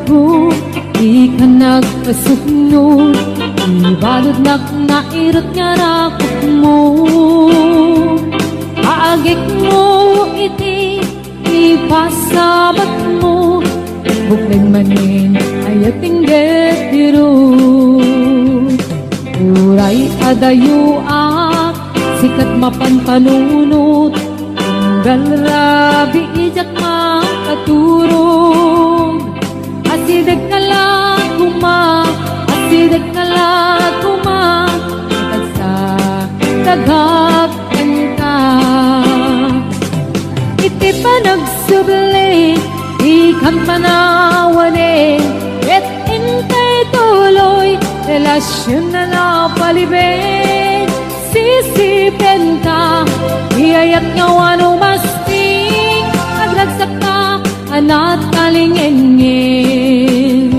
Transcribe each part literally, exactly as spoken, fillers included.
Di ka nagpasuknod, ibaludnak nairet nga rakupmo. Aagikmo iti ipasamakmo, bukleng manen ayat inggit biro. Uray adayoak, sikat mapan panunot, tunggal rabii diak makaturog. Asideg nga la koma, asideg nga la koma, tagsa, tagak kenka. Iti panagsubli, di kan panawanen, ket intay tuloy, relasyon a napalibeg. Sisipenta, iyayat nga wano masting, agragsakka, a natalingengen.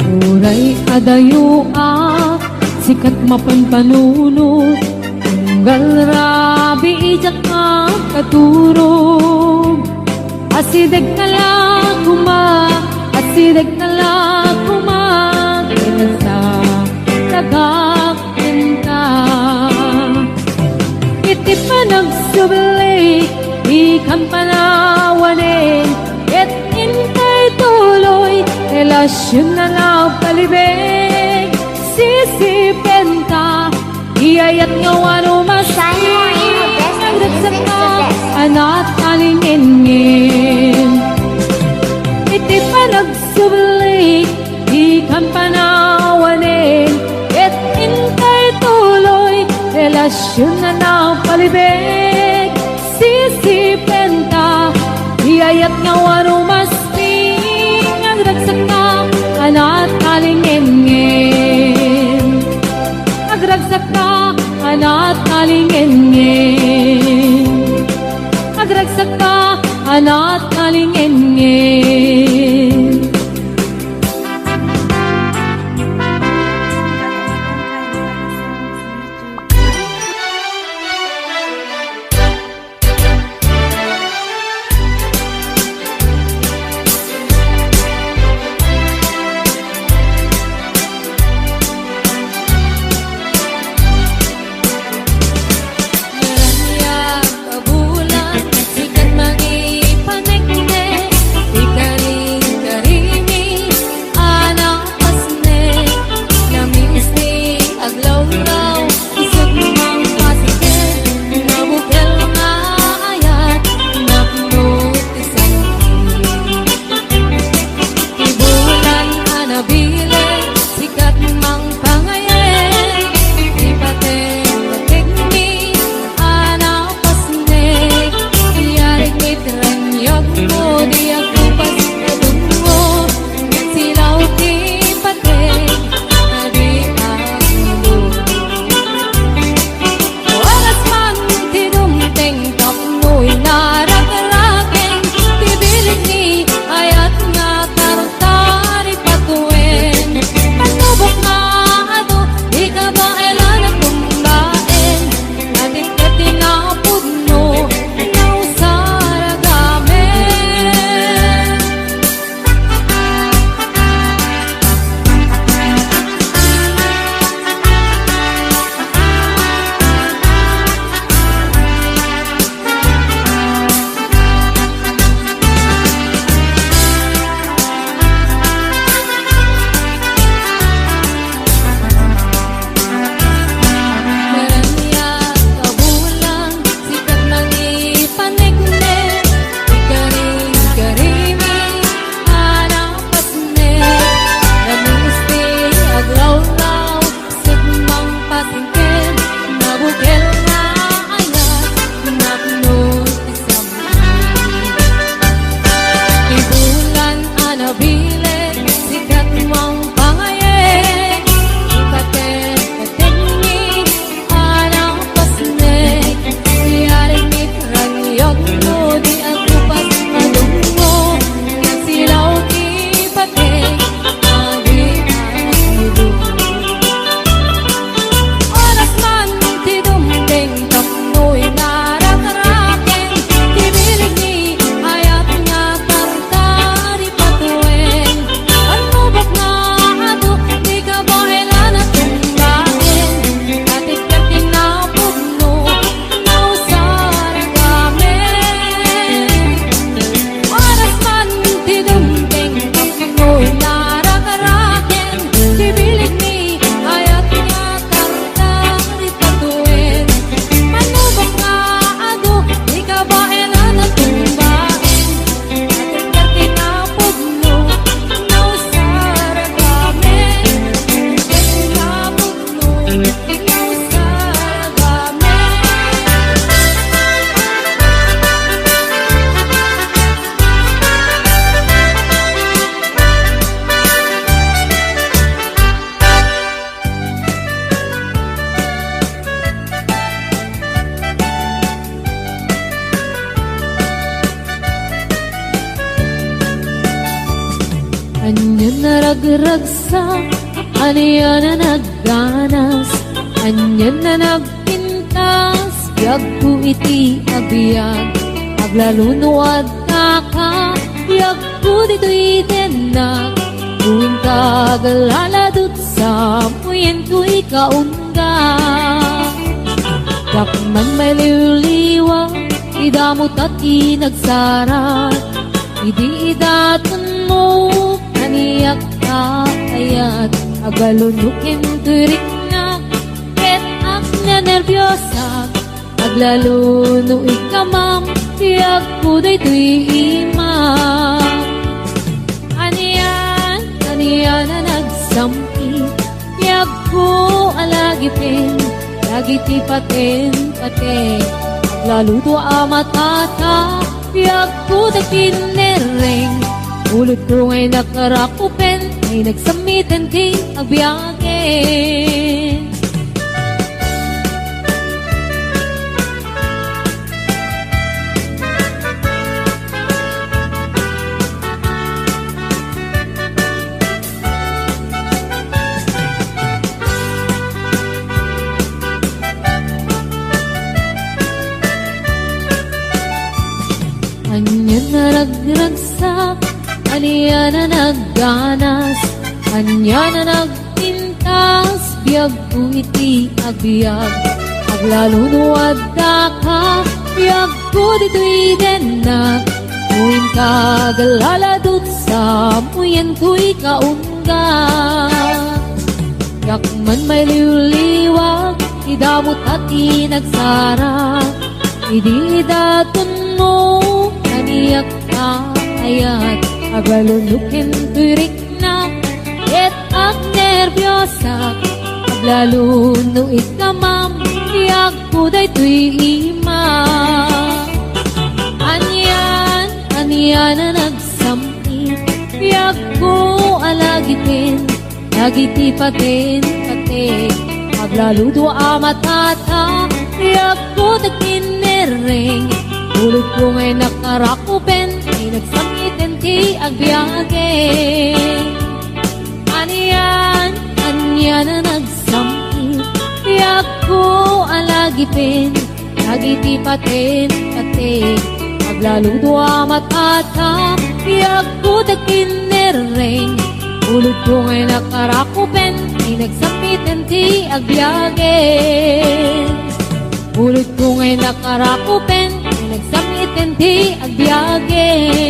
Uray adayoak, sikat mapan panunot, tunggal rabii diak makaturog. Asideg nga la koma, asideg nga la koma, kinsa tagak kenka. Iti panagsubli, di kan panawanen, ket intay tuloy, relasyon a napalibeg. Sisipenta, iyayat nga wano masting, agragsakka, a natalingengen. Iti panag- Subli, di kan panawanen, ket intay tuloy, relasyon a napalibeg. Sisipenta, iyayat nga wano masting, agragsakka, a natalingengen. Agragsakka, a natalingengen. Agragsakka, a natalingengen. Ragsak, ania na nagganas, ania na nagpintas, biagko iti agbiag, aglalo no addaka, biagko ditoy dennak, no inka aglaladut, samuyen toy kaun Dakman mailiwliwa, ti damo ta ti nagsara. Idi idaton mo, kaniak ta ayat, aglalo no ken toy riknak, ket agnenerbiosak, aglalo no ikkamam, ti agko daytoy ima. Anian, anian a nagsampit, biagko a lagipen, dagiti paten-paten, aglaludo a matata, biagko dagiti nerreng, ulotko ngay nakarakupen, ay nagsammiten ti agbiagen. Ania na nagragsak, ania na nagganas, ania na nagpintas, biagko iti agbiag. Aglalo no addaka, biagko ditoy dennak. No inka aglaladut, samuyen toy kaun Dakman mailiwliwag, ti damo ta ti nagsara. Idi idaton mo, kaniak ta ayat, aglalo no ken toy riknak, ket agnerbiosak, aglalo no ikkamam, biagko daytoy ima. Anian, anian a nagsampit, biagko a lagipen, dagiti paten-paten, aglaludo a matata, biagko dagiti nerreng, ulotko ngay nakarakupen, ay nagsammiten ti agbiagen. Anian, anian a nagsampit, biagko a lagipen, dagiti paten-paten, aglaludo a matata, biagko dagiti nerreng, ulotko ngay nakarakupen, ay nagsammiten ti agbiagen. Ulotko ngay nakarakupen, ay nagsammiten ti agbiagen.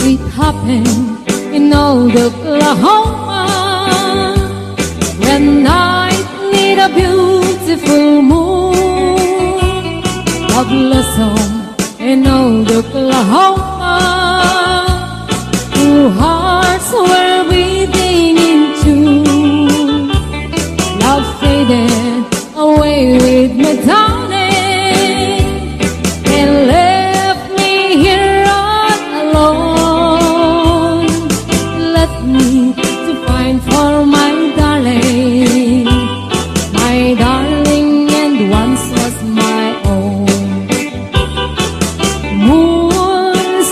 It happened in old Oklahoma when night need a beautiful moon. A blossom in old Oklahoma, two hearts were beating in tune. Love faded away with my darling and left me here all alone. Left me to find for my darling, my darling and once was my own. Moon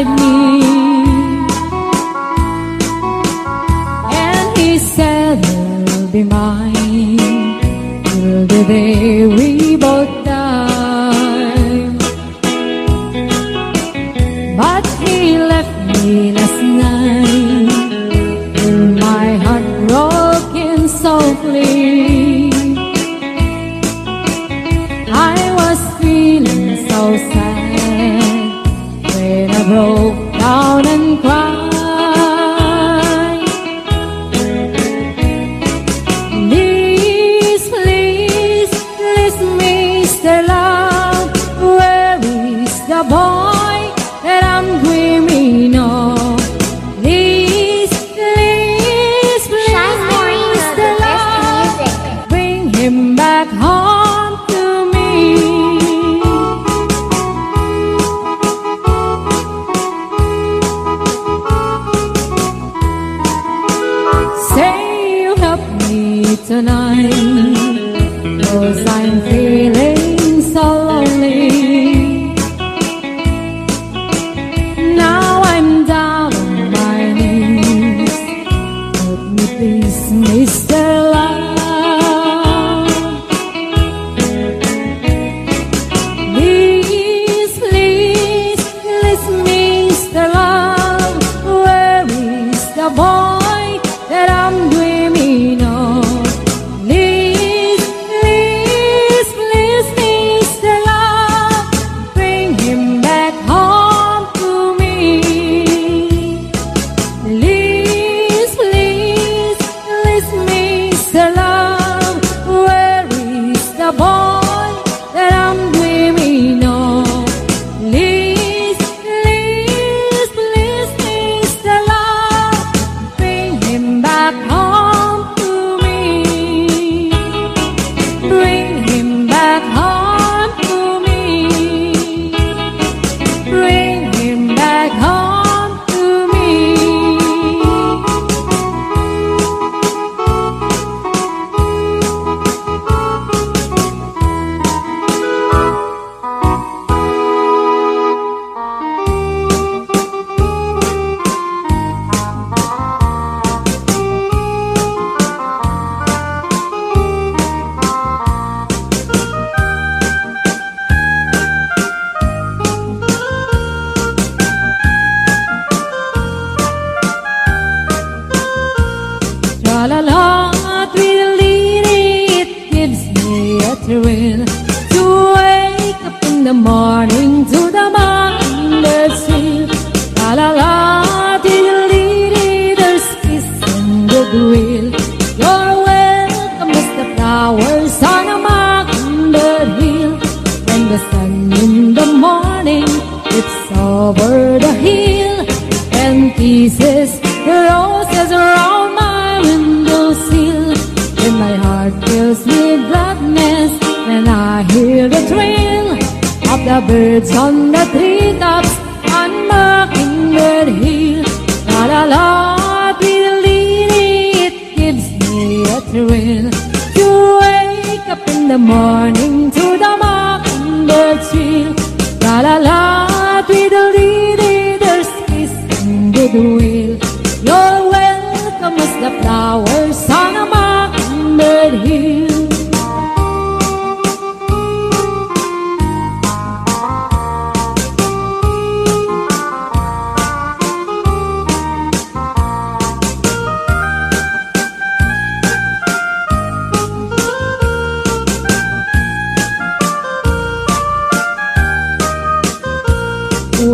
me. And he said, "You'll be mine till the day we both die." But he left me last night with my heart broken softly. I was feeling so sad when I broke down and cried. Please, please, please, Mister Love, where is the boy that I'm dreaming of? Please, please, please, Mister Love, bring him back home to me. Say you help me tonight, 'cause I'm feeling so lonely. Now I'm down on my knees. Help me please, Mister Love. Please, please, please, Mister Love, where is the boy that I'm dreaming of? Please, please, please, Mister Love, bring him back home to me. Please, please, please, Mister Love, where is the boy that I'm dreaming of? Please, please, please, Mister Love, bring him back home to me. Bring him back home to me. Bring him back home to me. Tra-la-la, tweedledee, it gives me a thrill to wake up in the morning to the mockingbird sing. Tra-la-la, tweedledee, there's peace and goodwill. You're welcome as the flowers on a mockingbird hill. When the sun in the morning peeps over the hill and kisses the roses around my window sill. Then my heart fills with gladness when I hear the trill of the birds on the treetops on Mockingbird Hill. Tra-la-la, tweedledee, it gives me a thrill to wake up in the morning to the mockingbird trill. Tra-la-la, tweedledee, there's peace and goodwill. You're welcome as the flowers on a mockingbird hill.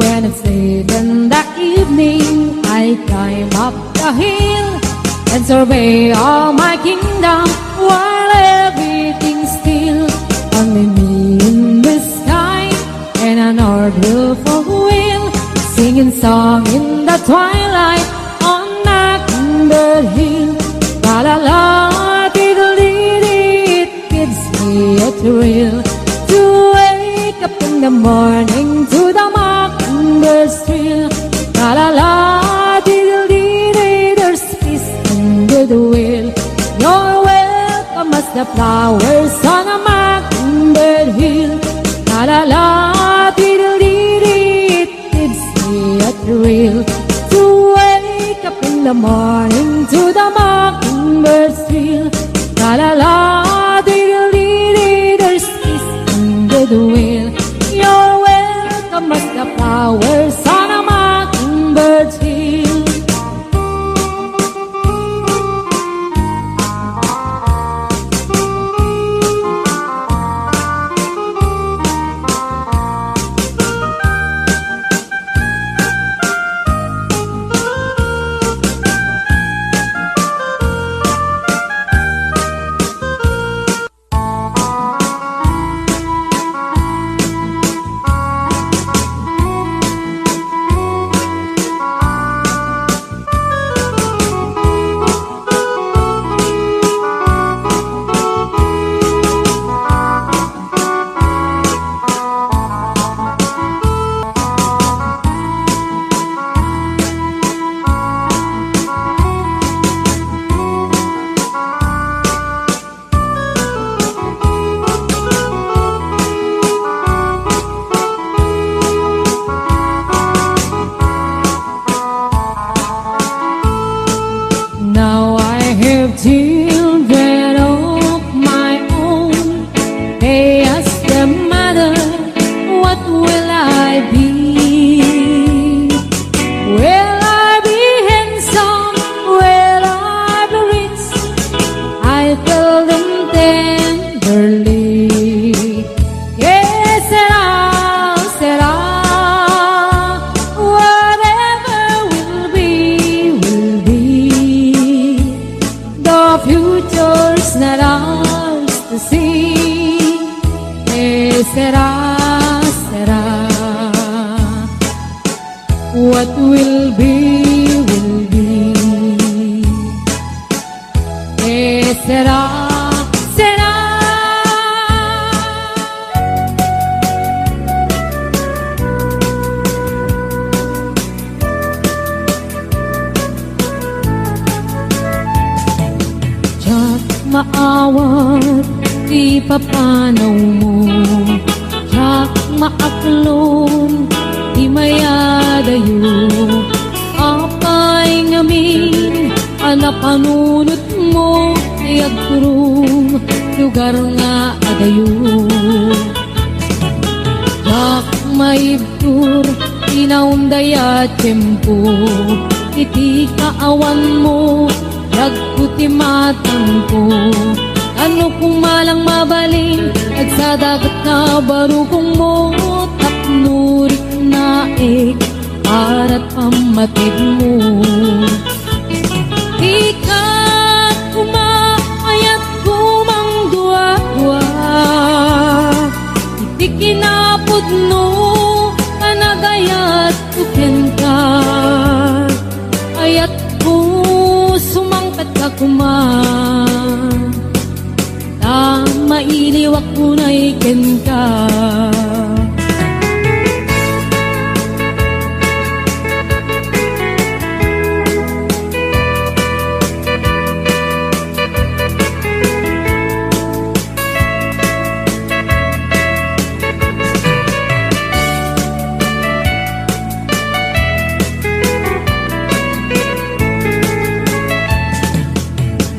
When it's late in the evening, I climb up the hill and survey all my kingdom while everything's still. Only me in the sky and a north wind, singing song in the twilight on Mockingbird Hill. Tra-la-la, tweedledee, it gives me a thrill to wake up in the morning to the mockingbird's trill. Tra-la-la, tweedledee, there's peace and goodwill. You're welcome as the flowers on a mockingbird hill. Tra-la-la, tweedledee, it gives me a To the mockingbird's trill, tra-la-la, diddle-dee-dee, there's peace in the dwell. You're welcome as the flowers on a mockingbird's hill. Now I have children of my own. They ask their mother, "What will I be? Will I be handsome? Will I be rich?" I tell them tenderly, "Que sera, sera. Whatever will be, will be. The future's not ours to see. Que sera, sera. What will be, will be. Que sera, sera." Diak maawat ti papanawmo, diak maaklon ti mayadayo. Apay ngamin a napanunotmo ti agturom, lugar nga adayo. Diak maibtur ti naunday a tiempo, iti kaawanmo, dagko ti matangko. Ano koma lang mabalin, agsadagat nga barukongmo, tapno riknaek, arat pammategmo. Dika koma, ayatko mangduadua. Iti kinapudno a nagayatko kenka, ayatko sumangpetka koma. Ta mailiwak unay kenka.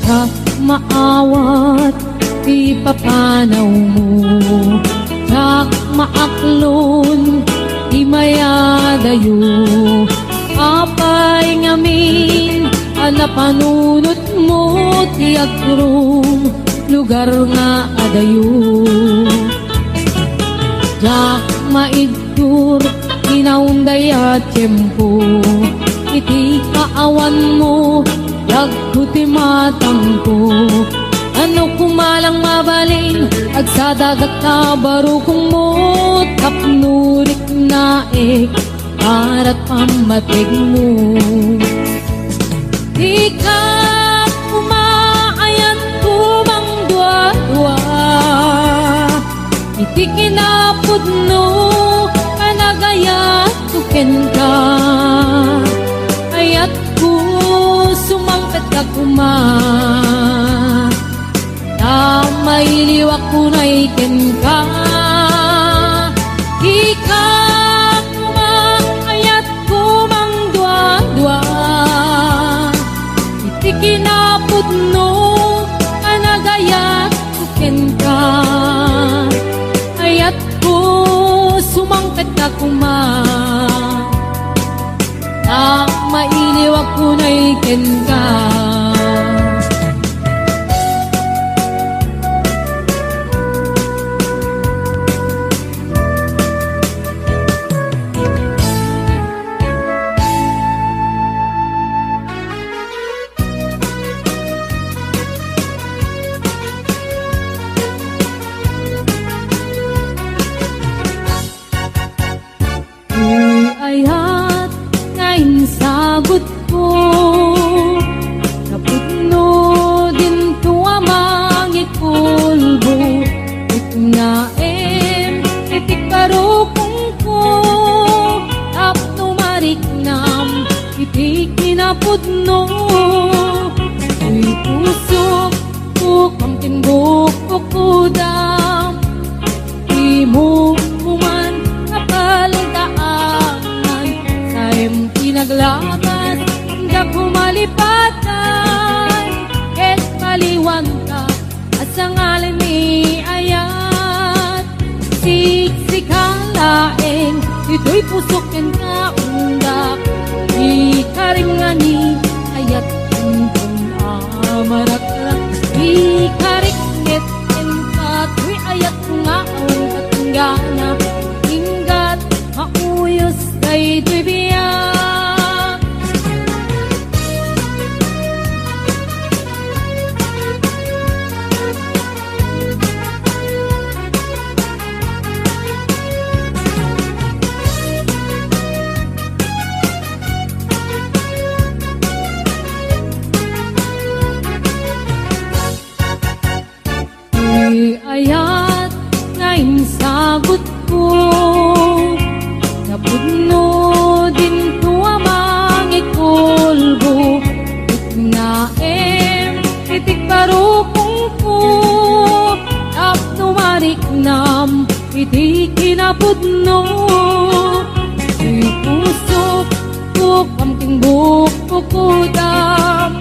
Diak maawat ti papanawmo, diak maaklon ti mayadayo. Apay ngamin a napanunotmo ti agturom, lugar nga adayo. Diak maid- Tur ti naunday a tiempo, iti kaawanmo, dagko ti matangko. Ano koma lang mabalin, agsadagat ta barukongmo, tapno riknaek, arat pammategmo. Dika koma, ayatko mangduadua. Iti kinapudno a nagayatko kenka, ayatko sumangpetka koma. Ta mailiwak unay kenka. Dika koma, ayatko mangduadua. Iti Kinapudno a nagayatko kenka, ayatko sumangpetka koma. Ta mailiwak unay kenka. Ti ayat nga insagutko, napudno dinto a mangikulbo. Itngaem iti karukongko, tapno mariknam iti kinapudno. Ti pusok, bukam ken bukbukdam. Imo man a paldaanan, saem ti naglabas, gapu malipatan, ket paliwanka, a sangalen ni ayat. Siksika laeng, ditoy pusok ken kaundak, ikarim nga ni ayat ken a marakrak, ikarikmet ken katoy ayat nga awan katunggana, inggat mauyos daytoy biag. Ti ayat nga insagutko, napudno dinto a mangikulbo. Itngaem iti karukongko, tapno mariknam iti kinapudno. Ti pusok, bukam ken bukbukdam.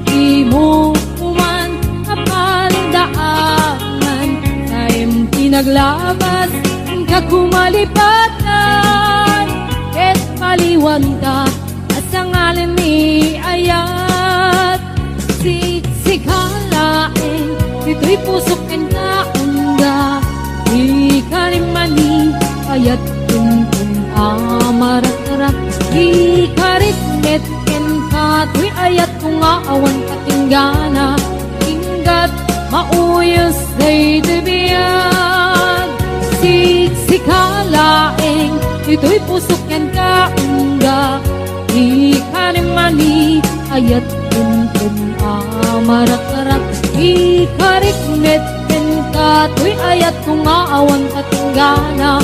Imo man a paldaanan, saem ti naglabas, gapu malipatan, ket paliwanka, a sangalen ni ayat. Siksika laeng, ditoy pusok ken kaundak, ikarim nga ni ayat ken a marakrak, ikarikmet ken katoy ayat nga awan katunggana, inggat mauyos daytoy biag. Siksika laeng, ditoy pusok ken kaundak, ikarim nga ni ayat ken a marakrak, ikarikmet ken katoy ayat nga awan katunggana,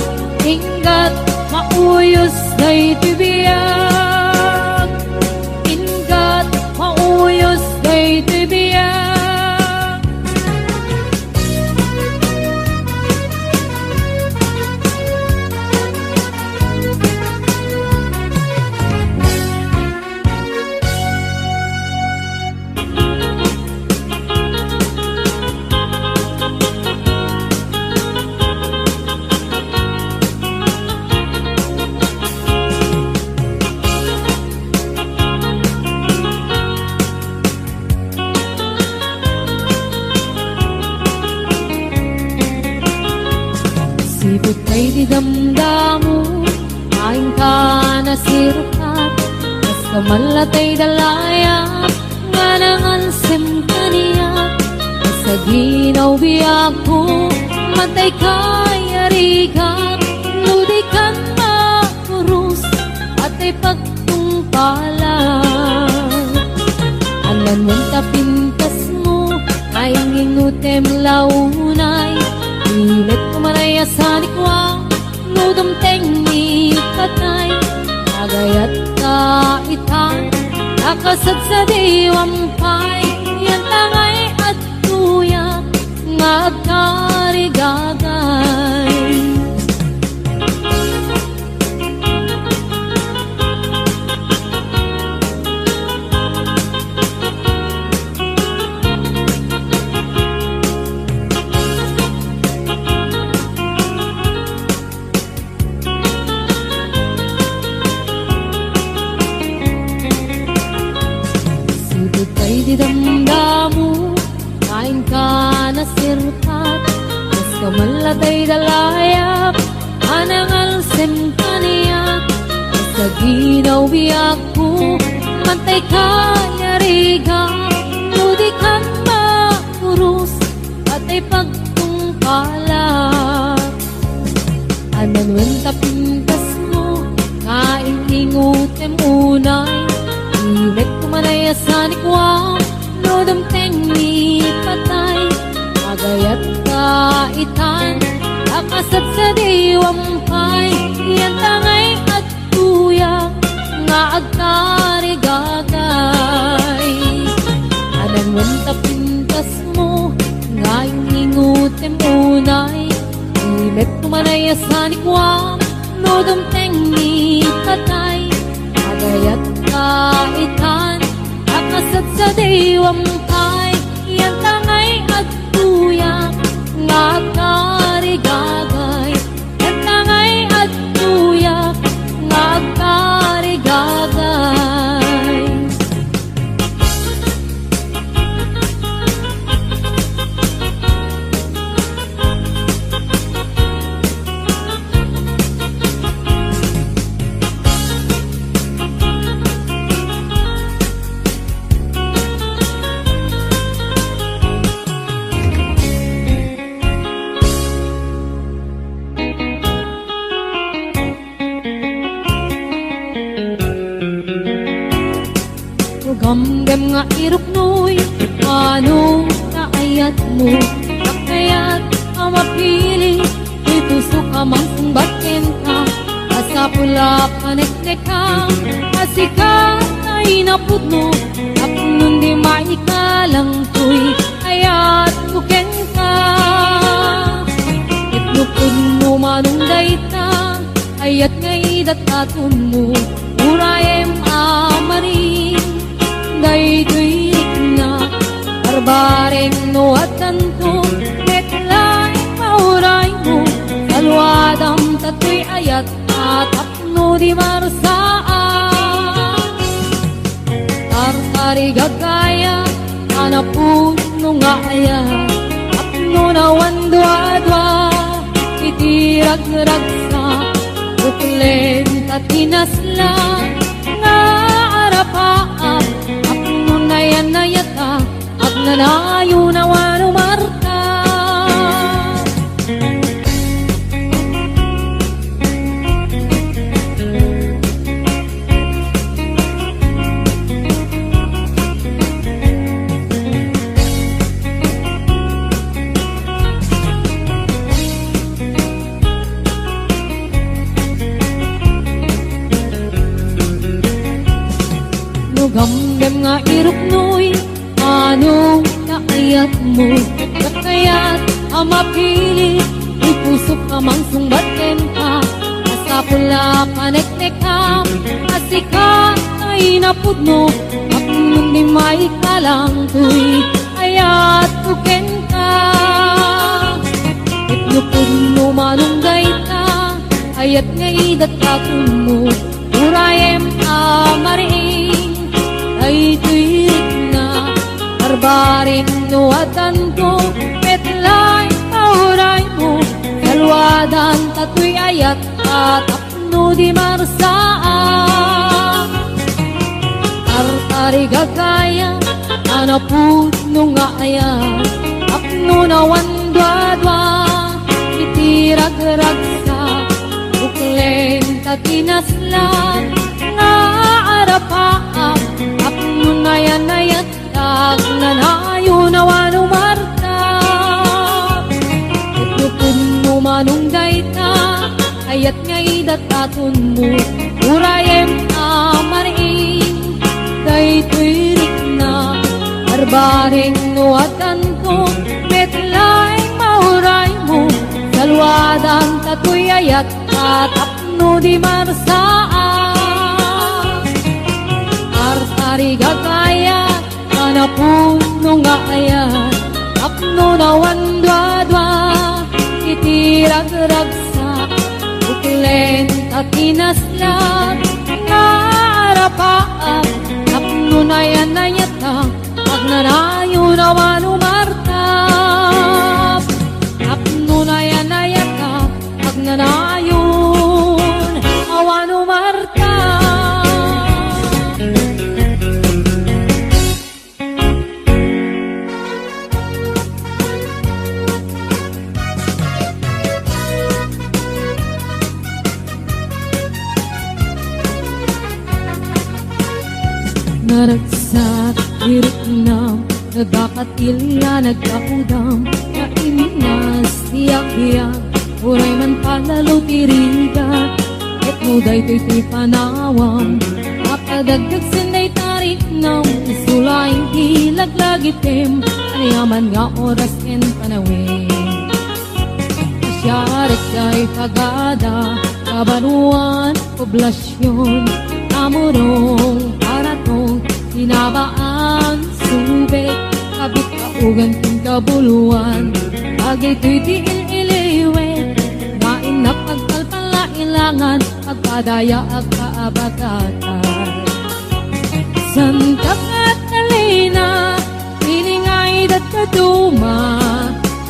inggat mauyos daytoy biag. Inggat mauyos daytoy biag. Sipud pay ti damdamo, ain ka nasirukat, kas kamallatay dalayat, nga nangansem kaniak, kas aginaw biagko, matay kay arigat, no di kan maurus, atay pagtungpalan. Anan mo ta pintasmo, ay nginutem launay, ilet ko manay a sanikwa, no dumteng ni patay, agayat ka ita, nakasadsadiwam pay, yan tangay adtoyak nga agkarigagay. Idi damdamo nga inka nasirpat, kas kamallatay dalayap a nangalsem kaniak, kas aginaw biagko, mantay kayariga, no di kan makurus, patay pagtungpalak. Anan wen ta pintasmo nga ing-ingotem unay, imek ko manay a sanikuam no dumteng ni patay. Agayat ka itan, a kasadsadiwam pay, yan ta ngay agtuyak nga agtarigagay. Anan wen ta pintasmo nga ing-ingotem unay, imek ko manay a sanikuam no dumteng ni patay. Agayat ka itan, a kasadsadiwam pay, yan ta ngay agtuyak nga agtarigagay. Yan ta ngay agtuyak nga agtarigagay. Gamgam nga iruknoy, ano nga ayatmo? Kakayat a mapili, ti pusok a mangsungbat kenka. Masapul a paneknekam, a sika nga inapudno, tapno di maikalang toy ayatko kenka. Ket no pudno manen dayta, ayat nga idatdatonmo, urayem a marin. Daytoy rikna, barbareng no addanto, met laeng pauraymo, saluadam ta toy ayat a tapno di marsaak. Tartarigagayat a napudno nga ayat, tapno nawan duadua iti ragragsak, uklen ta tinasla nga arapaak, tapno nayanayatak, agnanayon a wano Marta. No gamgam nga iruknoy, ano nga ayatmo? Kakayat a mapili, ti pusok a mangsungbat kenka. Masapul a paneknekam, a sika nga inapudno, tapno di maikalang toy ayatko kenka. Ket no pudno manen dayta, ayat nga idatdatonmo, urayem a marin. Daytoy rikna, barbareng no addanto, met laeng pauraymo, saluadan ta toy ayat a tapno di marsaak. Tartarigagayat a napudno nga ayat, tapno nawan duadua iti ragragsak, uklen ta tinasla nga arapaak, tapno nayanayatak, agnanayon a wano Marta. Ket no pudno manen dayta, ayat nga idatdatonmo, urayem a marin. Daytoy rikna, barbareng no addanto, met laeng pauraymo, saluadan ta toy ayat a tapno di marsaak. Tartarigagayat a napudno nga ayat, tapno nawan duadua iti ragragsak, uklen ta tinasla nga arapaak, tapno nayanayatak, Awan umartap, tapno nayanayata, agnanayon, awan umartap. Naragsak ti riknam, nagkakatilya, nagkaudam, naimnas ti agbiag, uray man palalo ti rigat, ket no daytoy ti panawam, makadagdag sen dayta riknam, isu laeng ti laglagitem, aniaman nga oras ken panawen. Siarek jay pagada, kabanuan, poblasion, Amurong, Paratong, Tinabaan, Subic, Kabit, Kaugan, ken Kabuluan. Dagitoy ti il-iliwet, nga innak agpalpalailangan, agpadaya, agkaabagatan. Santa Catalina, Pilinga idad ta duma,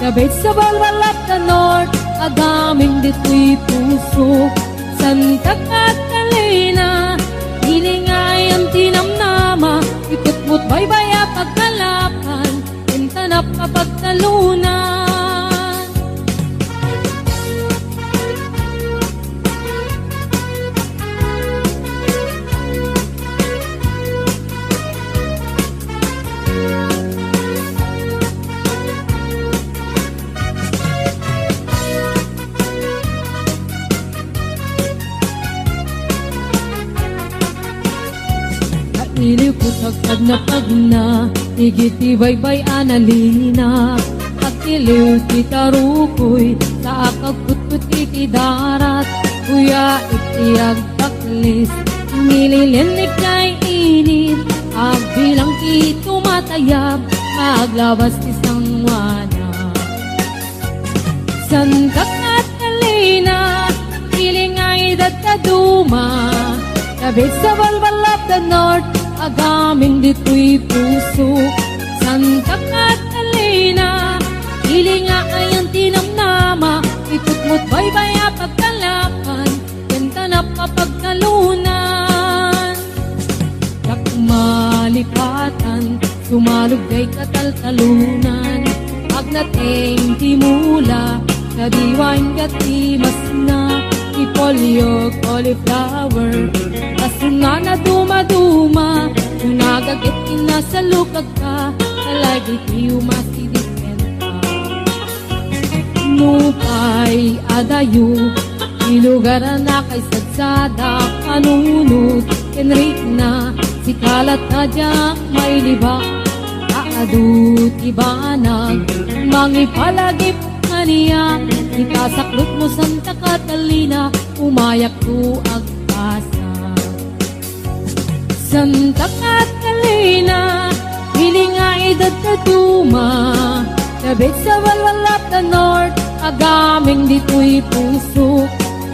David sa Balbalap ta North, agaming ditoy puso. Santa Catalina, pilinga ayan ti namnama, ikutmot baybay a pagkalapan, ken tanap a pagtalunan. Nailiw ko sagkad napagna, igiti baybay a nalina. Agtiliw ti tarukoy, sa akagkutput iti darat. Kuya, iti agpaklis, nililinig kay init. Agbilang ti tumatayab, aglabas ti sanguana. Santa Catalina, pilinga idad ta duma, David sa Balbalap ta North, agaming ditoy puso. Santa Catalina, pilinga ayan ti namnama, ikutmot baybay a pagkalapan, ken tanap a pagtalunan. Diak malipatan, sumalog jay kataltalunan. Agnateng ti mula, kadiwa inggad ti masna, ti polio, cauliflower, basuna na dumaduma, no nagaget inasalukagka, talagi ti umas ti dispensya. Nupay adayo, ti lugar a nakaisadsada, panunot ken rikna, sika latta diak mailiba. Ta adu ti banag, mangipalagip kaniak, ita saklotmo Santa Catalina, umayakto agpasa. Santa Catalina, pilinga idad ta duma, David sa Balbalap ta North, agaming ditoy puso.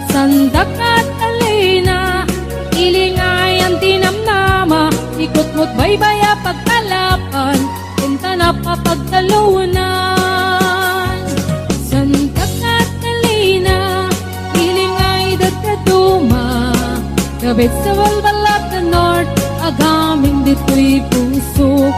Santa Catalina, pilinga ayan ti namnama, ikutmot baybay a pagkalapan, ken tanap a pagtalunan. Santa Catalina, pilinga idad ta duma, David sa Balbalap ta North, agaming ditoy puso.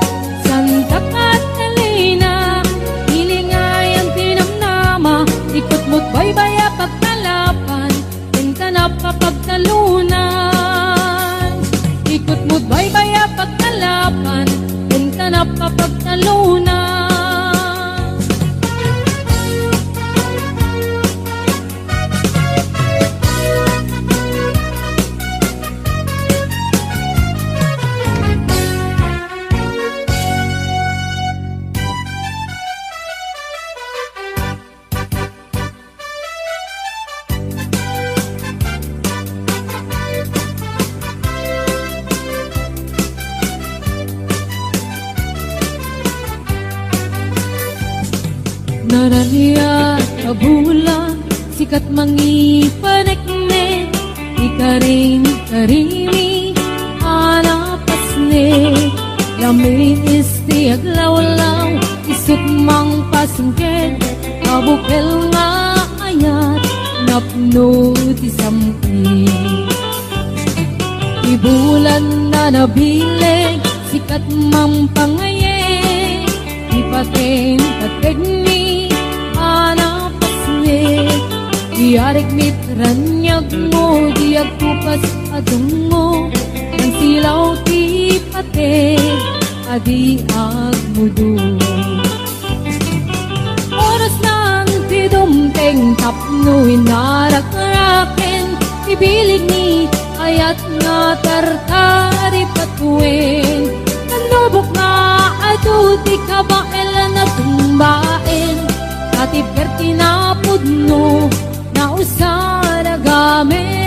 Santa Catalina, pilinga ayan ti namnama, ikutmot baybay a pagkalapan, ken tanap a pagtalunan. Ikutmot baybay a pagkalapan, ken tanap a pagtalunan. Naraniat a bulan, sikat mangipaneknek, ikarim-karimi a napasnek, lamin isti aglawlaw, Singked, kabukel nga ayat, napno ti sam-i. Ti bulan a nabileg, sikat mangpangayeg, ti paten-pategmi a napasnek. Ti arigmi ti raniagmo, di agkupas a dungngo, nangsilaw ti pateg a di agmudo. Orasnan ti dumteng tapno inarakraken ti bileg ni ayat nga tartaripatuen. Nalubok nga adu ti kabaelan a tumbaen, natibker ti napudno, nausan a gamek.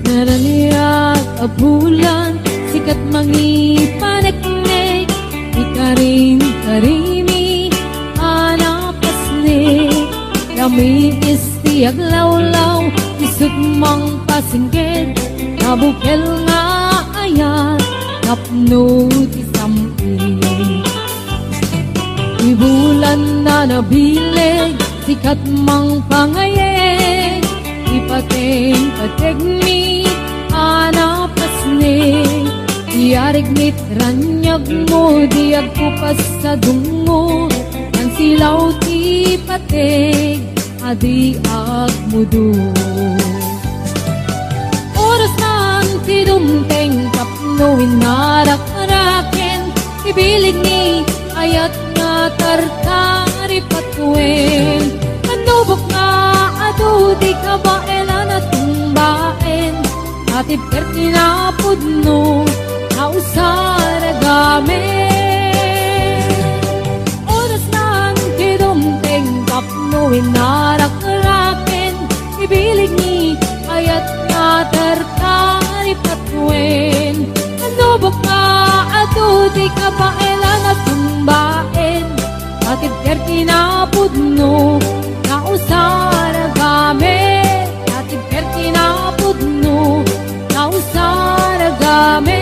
Naraniag a bulan, sikat mangipaneknek, ikarin-karimi a napasnek. Lamiis ti aglawlaw, isut' mangpasingked, kabukel nga ayat, napno ti sam-i. Ti bulan a nabileg, sikat mangpangayeg, ti paten-pategmi a napasnek. Ti arigmi ti raniagmo, di agkupas a dungngo, nangsilaw ti pateg a di agmudo. Orasnan ti dumteng tapno inarakraken ti bileg ni ayat nga tartaripatuen. Nalubok nga adu ti kabaelan a tumbaen, natibker ti napudno, nausan a gamek. Orasnan ti dumteng tapno inarakraken ti bileg ni ayat nga tartaripatuen. Nalubok nga adu ti kabaelan a tumbaen, natibker ti napudno, nausan a gamek. Natibker ti napudno, nausan a gamek.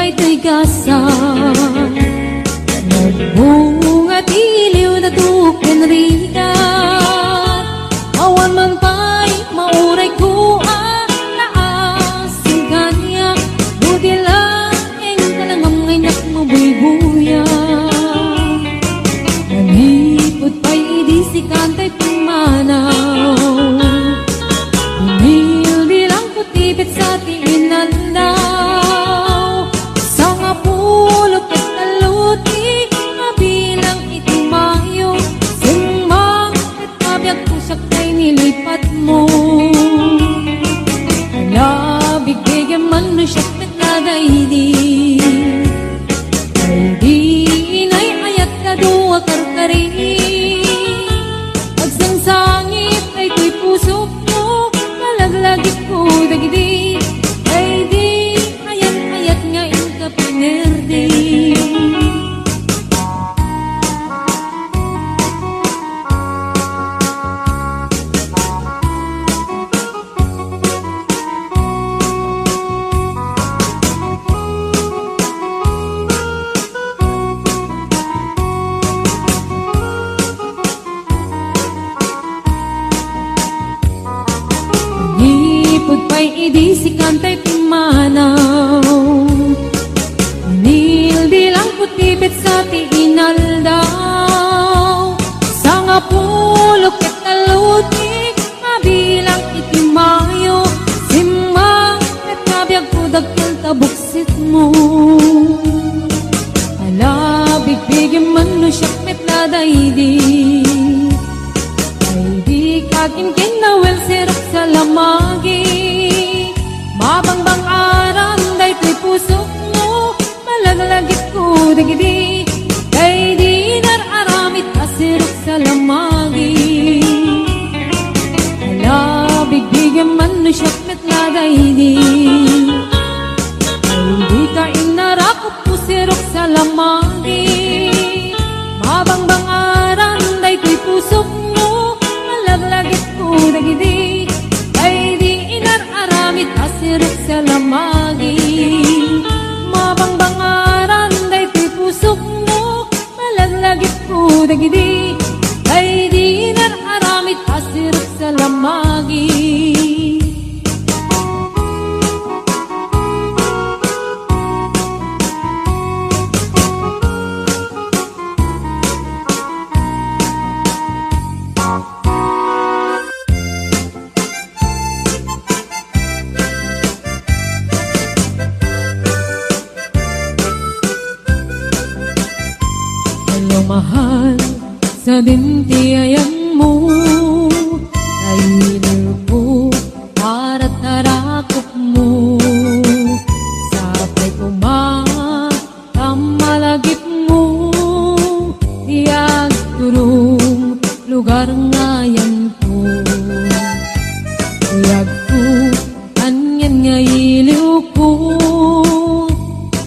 Daytoy gasa, nagbunga ti liwna tuken rigat. Awan man pay mauray ko a naasin kaniak, no di laeng talangam nga innak mabuybuya. Manipud pay idi sikan tay pimmanaw, binilbilang ko ti petsa ti inaldaw. Sangapulo ket tallo ti mabilang iti Mayo, simmang ket kabiagko siak tay nilipatmo. Ala, bigbigem man no siak met la daydi. Daydi inay ayat a dua karkari. Agsangsangit daytoy pusokmo, malaglagipko dagidi. Daydi ayan-ayat nga inka pinerdi. Manipud pay idi sikan tay pimmanaw, binilbilang ko ti petsa ti inaldaw. Sangapulo ket tallo ti mabilang iti Mayo, simmang ket kabiagko dakkel ta buksitmo. Ala, bigbigem man no siak met la daydi. Daydi kakinkinawel sirok sa lamagi. Mabangbang-aran daytoy pusokmo, malaglagipko dagidi. Daydi inar-aramid a sirok sa lamagi. Ala, bigbigem man no siak met la daydi. Daydi ka innarakop pusirok sa lamagi. Mabangbang-aran daytoy pusokmo, malaglagipko dagidi. Daydi inar-aramid a sirok sa lamagi. Mabangbang-aran daytoy pusokmo, malaglagipko dagidi. Daydi inar-aramid a sirok sa lamagi. Hello, mahal, sadin ti ayanmo, nailelko, aratarakopmo, sapay koma, ta malagipmo, ti agturong lugar nga ayanko. Ti agko, anian nga iliwko,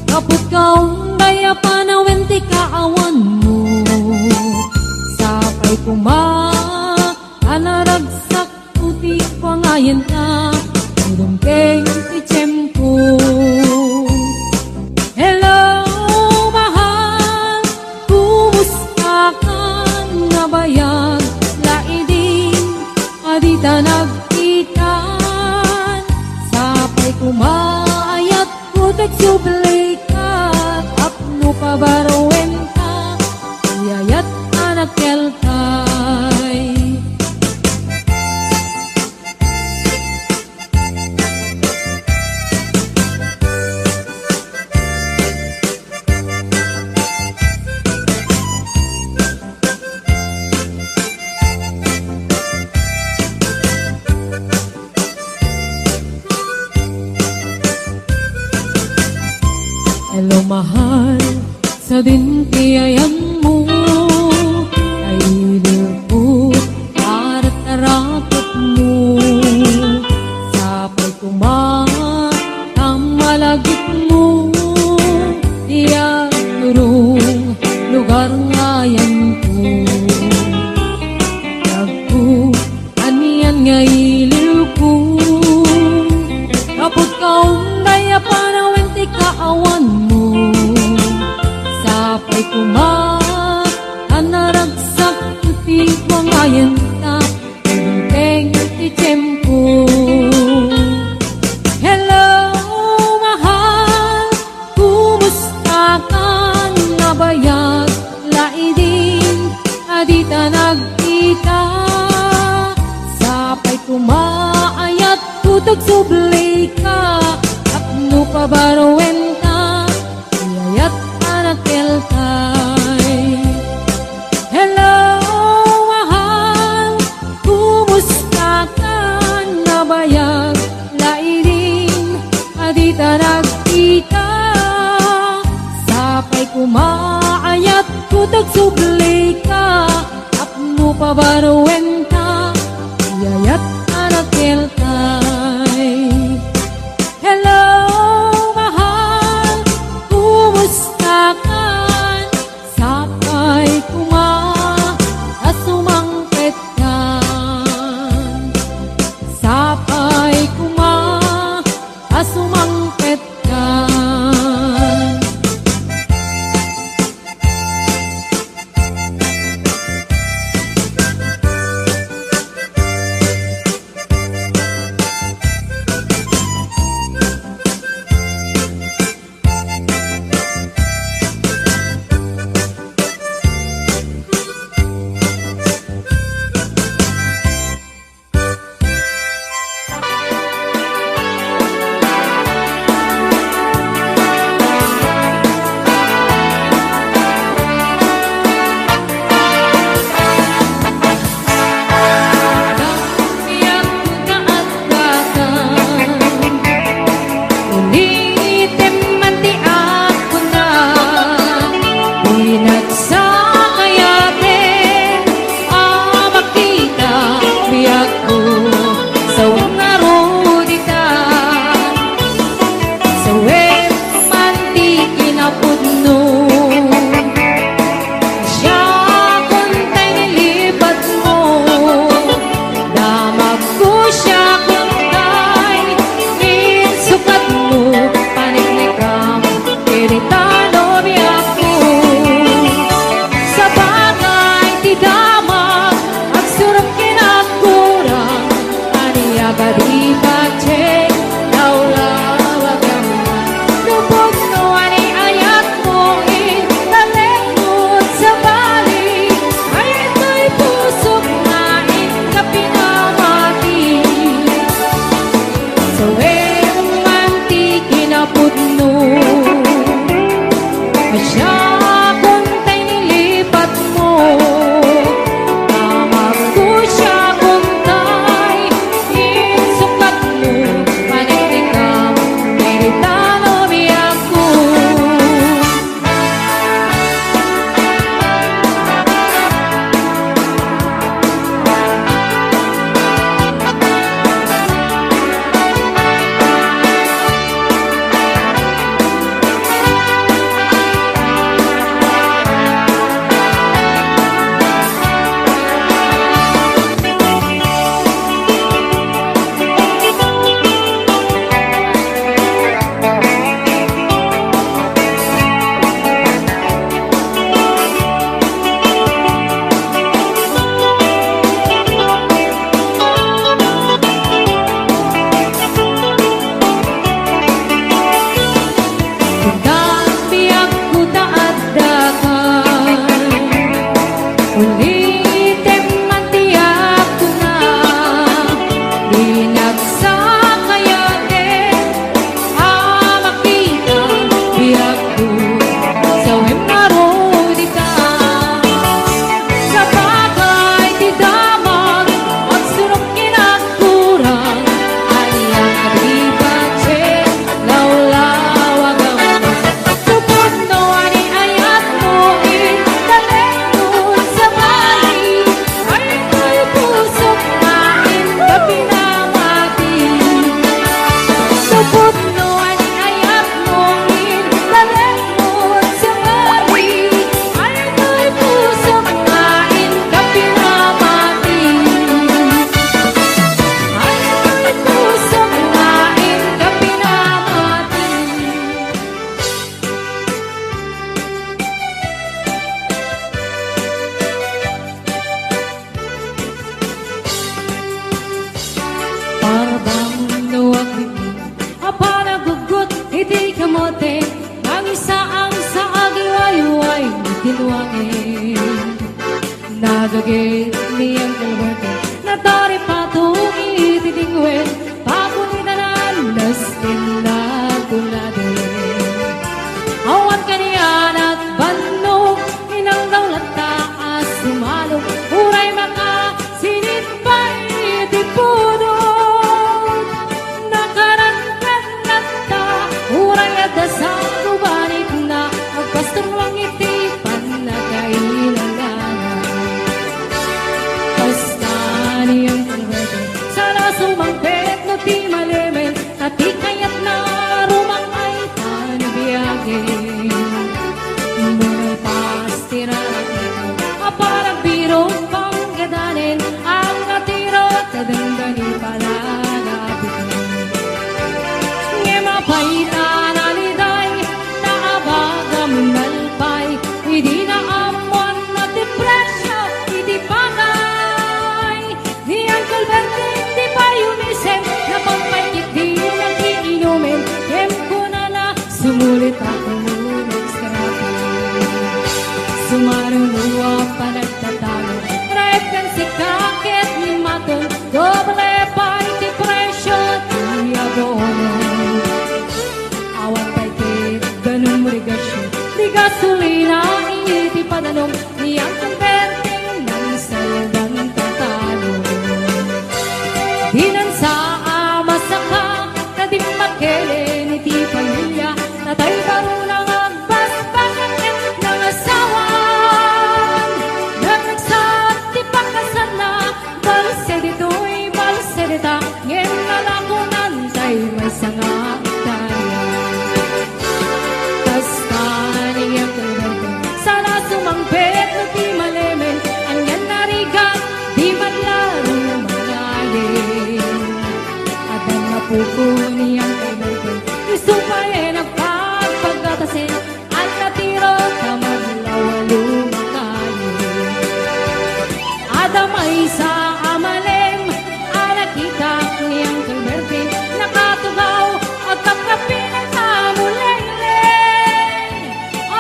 kaput kaunday a panawen ti kaawanmo. Sapay koma, a naragsakko ti pangayanta, ti dumteng ti tiempo. Hello, mahal, kumusta ka? Nabayag la idi a dita nagkitan. Sapay koma, ayatko, tagsubli ka, tapno pabaruenta ti ayat a nakelkay. Hello, mahal, sadin ti ayanmo, nailelko, aratarakopmo, sapay koma, ta malagipmo, ti agturong lugar nga ayanko. Agko, anian nga iliwko, kaput kaunday a panawen ti kaawanmo. ti tiempo. Hello, mahal, kumusta ka? Nabayag laeng a dita nagkita. Sapay koma, ayatko ta agsubli ka, tapno pabaruenta ti ayat a nakelkay. Hello, mahal, kumusta ka? Nabayag laeng a dita nagkita. Sapay koma, ayatko ta agsubli ka, tapno pabaruenta ti ayat a nakelkay. Hello, mahal, kumusta ka? Sapay koma a sumangpet ka. Sapay koma a sumangpet ka. Ulitem man ti agkuna, di nagsakayate a makita biagko, sawen ngarud ita. Sawen man ti kinapudno. Siakon tay nilipatmo, damagko siakon tay insukatmo, paneknekam, iritano biagko. Sabagay ti damag, agsurok ken agkurang, ania kadi patien, lawlawagam. No pudno a ni ayatmo, italekmo sabali, ay toy pusok nga inka pinamati. Sawen man ti kinapudno. Siakon tay nilipatmo, damagko siakon tay insukatmo, paneknekam, iritano biagko. Kuntam biagko ta addaka, ulitem man ti agkuna, di nagsakayate a makita biagko, sawen ngarud ita. Sabagay ti damag, agsurok ken agkurang, ania kadi patien, lawlawagam. No pudno a ni ayatmo, italekmo sabali, ay toy pusok nga inka pinamati. Kamote, mangisaang sa agiwayway ni Tinuangen. Nagagit ni Uncle Bertie, nataripatong iti dingwen, pagunitanan, nasken nagtuladen. Awan kanian at bannog, inanggaw latta a sumalo, uray makasinit pay ti pudot. Nakarankan latta, uray adda sa kubanitna, agpastor lang iti pannakailanganan. Kasta ni Uncle Bertie, sala sumangpet no ti malemen, ta ti kayatna rumang-ay panibiagen. Malpas ti raragitan a panagbirok panggadanen, agnatirot a denggan ni panagapiten. Ngem apay ta naliday, ta abagam nalpay, idi naammoan a ti presio iti pagay. Ni Uncle Berting di pay umisem, napampay ket di nakiinumen, ngem kunana, sumulit a kuno nagsarapen. Sumaruno a panagtatalo, raep ken sika ket ni Maton, doble pay ti presio ti abono. Awan pay ket danum regasio, ti gasolina iti padanom, ni Uncle Berting nangsalban tatalo. Dinan sa a masaka, ta dimmakelen iti pamilia, natay baruna nga agbasbas ket nangasawan. Nagnagsat ti pakasanna, balse ditoy, balse dita, ngem nalakonan tay maysa nga agtaya. Kasta ni Uncle Berting, sala sumangpet no ti malemen, anian a rigat, di man la rumangayen. Adda nga puko ni Uncle Berting, isu pay nagpagpagatasen, agnatirot a madlaw a lumakayen. Adda maysa a malem a nakita ni Uncle Berting, nakatugaw, agkapkapilan a muleyley.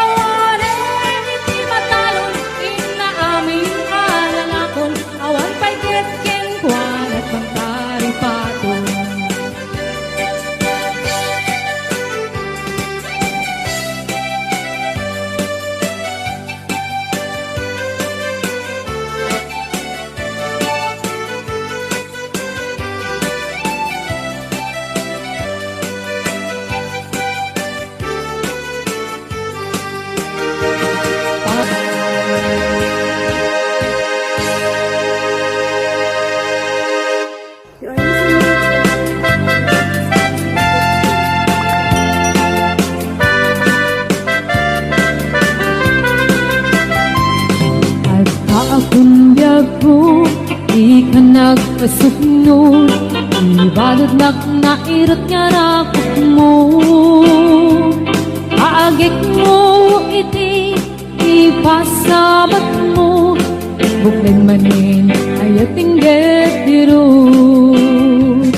Awanen iti matalon, inna amin a lalakon, awan pay ket kenkuana pangtaripaton. Adda a kumbiagko, ika nagpasukno, ibaludnak nairat nga rakupmo. Kaagekmo iti ipasamatmo, buklen manen ayat inggit dirut.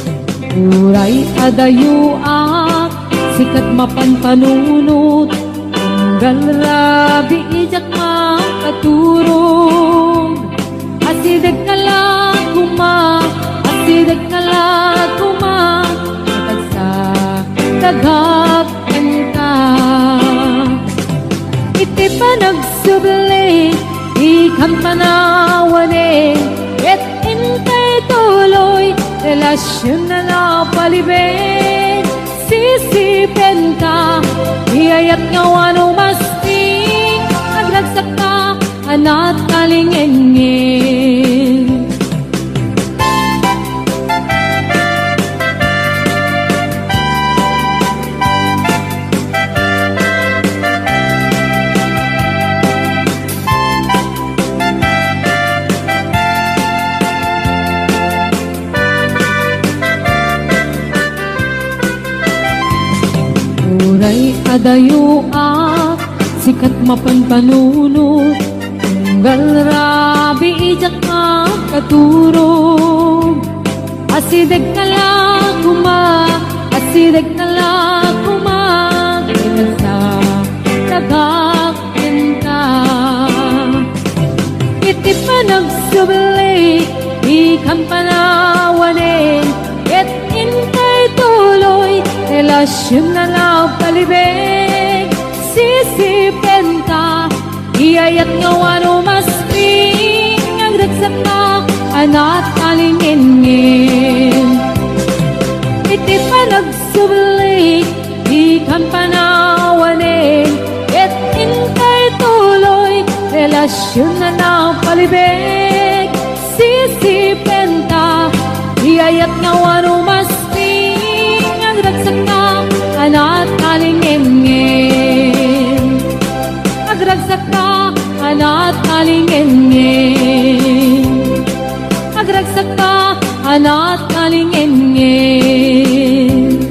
Uray adayoak, sikat mapan panunot, tunggal rabii diak makaturog. Asideg nga la koma, asideg nga la koma, tagsa, tagak kenka. Iti panagsubli, ikan panawanen, ket intay tuloy, relasyon a napaliben. Sisipenka, iyayat nga wano masting, agragsakka, anat kalingengeng. Uray adayoak, sikat mapan panunot, tunggal rabii diak makaturog. Asideg nga la koma, asideg nga la koma, Kakenta. Iti panagsubli, ikan panawanen, ket intay tuloy, relasyon nga nagpalibeg, sisipenta, iyayat nga wano masdi, nga agdagsakka, a natalingenngen. Iti panagsubli, ikan panawanen, ket intay tuloy, relasyon nga nagpalibeg, sisipenta, iyayat nga wano masdi, nga agdagsakka, a natalingenngen. Agdagsakka, a natalingenngen. Agdagsakka, a natalingenngen.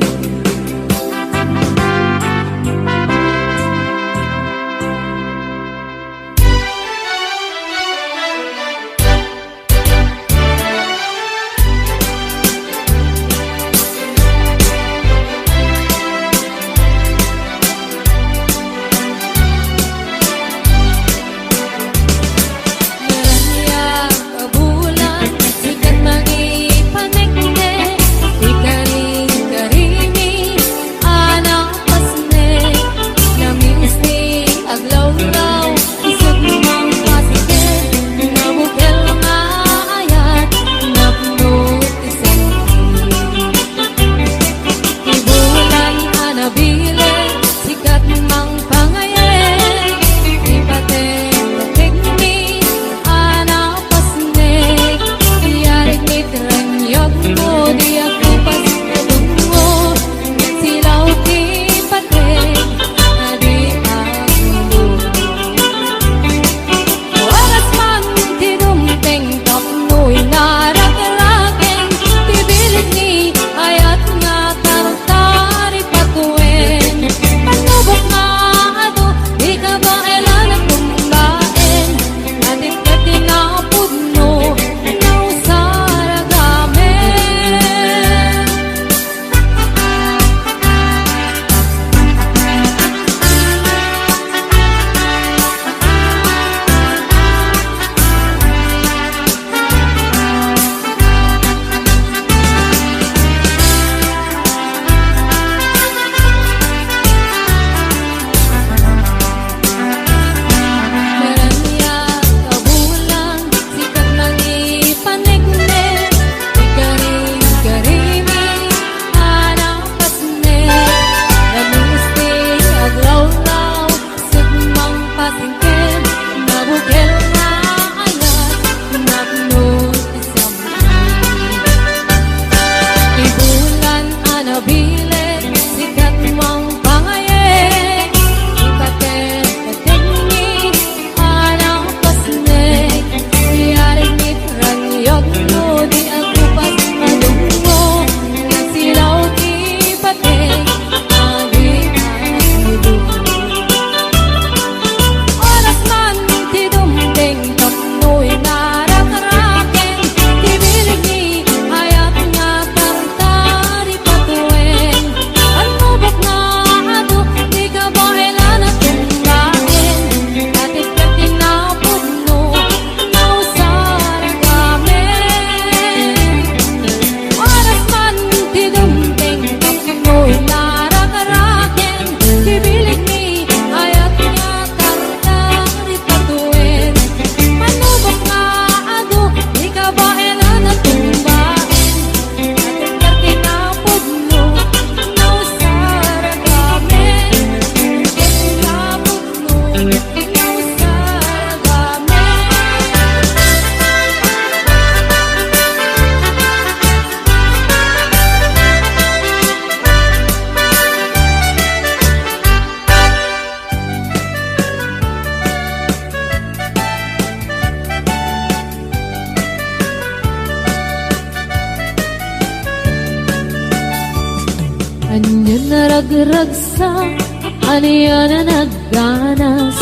Ngarania a bulan, sikat mangipaneknek, ikari-karimi a napasnek, namiis ti aglawlaw, isut mangpasnek, nabukel nga ayat, napno ti senti. Ti bulan a nabileg, sikat mangpangayek, ipatek-tekmi a napasnek, iyarik mi ti rengngegmo, di akupas a dungngo, silaw ti patek a di agdudungngo. Oras man ti dumteng tapno inarakraken ti bileg ni ayat nga tartari patuen. Panubok nga adu, di kabaelan a tumbaen. Adik ket ti napudno, nausaragamen. Marania a bulan, sikat mangipaneknek, ikari-karimi a napasnek, namiis ti aglawlaw, isut mangpasnek, nabukel nga ayat, napno ti senti. Ti bulan a nabileg, sikat mangpangayek, ipatek-tekmi a napasnek, iyarik mi ti rengngegmo, di akupas a dungngo, nasilaw ti patek a di agdudungngo. Oras man ti dumteng tapno inarakraken ti bileg ni ayat nga tartari patuen. Panubok nga adu, di kabaelan a tumbaen. Adik ket ti napudno, nausaragamen. Oras man ti dumteng tapno inarakraken ti bileg ni ayat nga tartari patuen. Panubok nga adu, di kabaelan a tumbaen. Adik ket ti napudno, nausaragamen. Ket ti napudno, nausaragamen. Ania a nagragsak, ania a nagganas,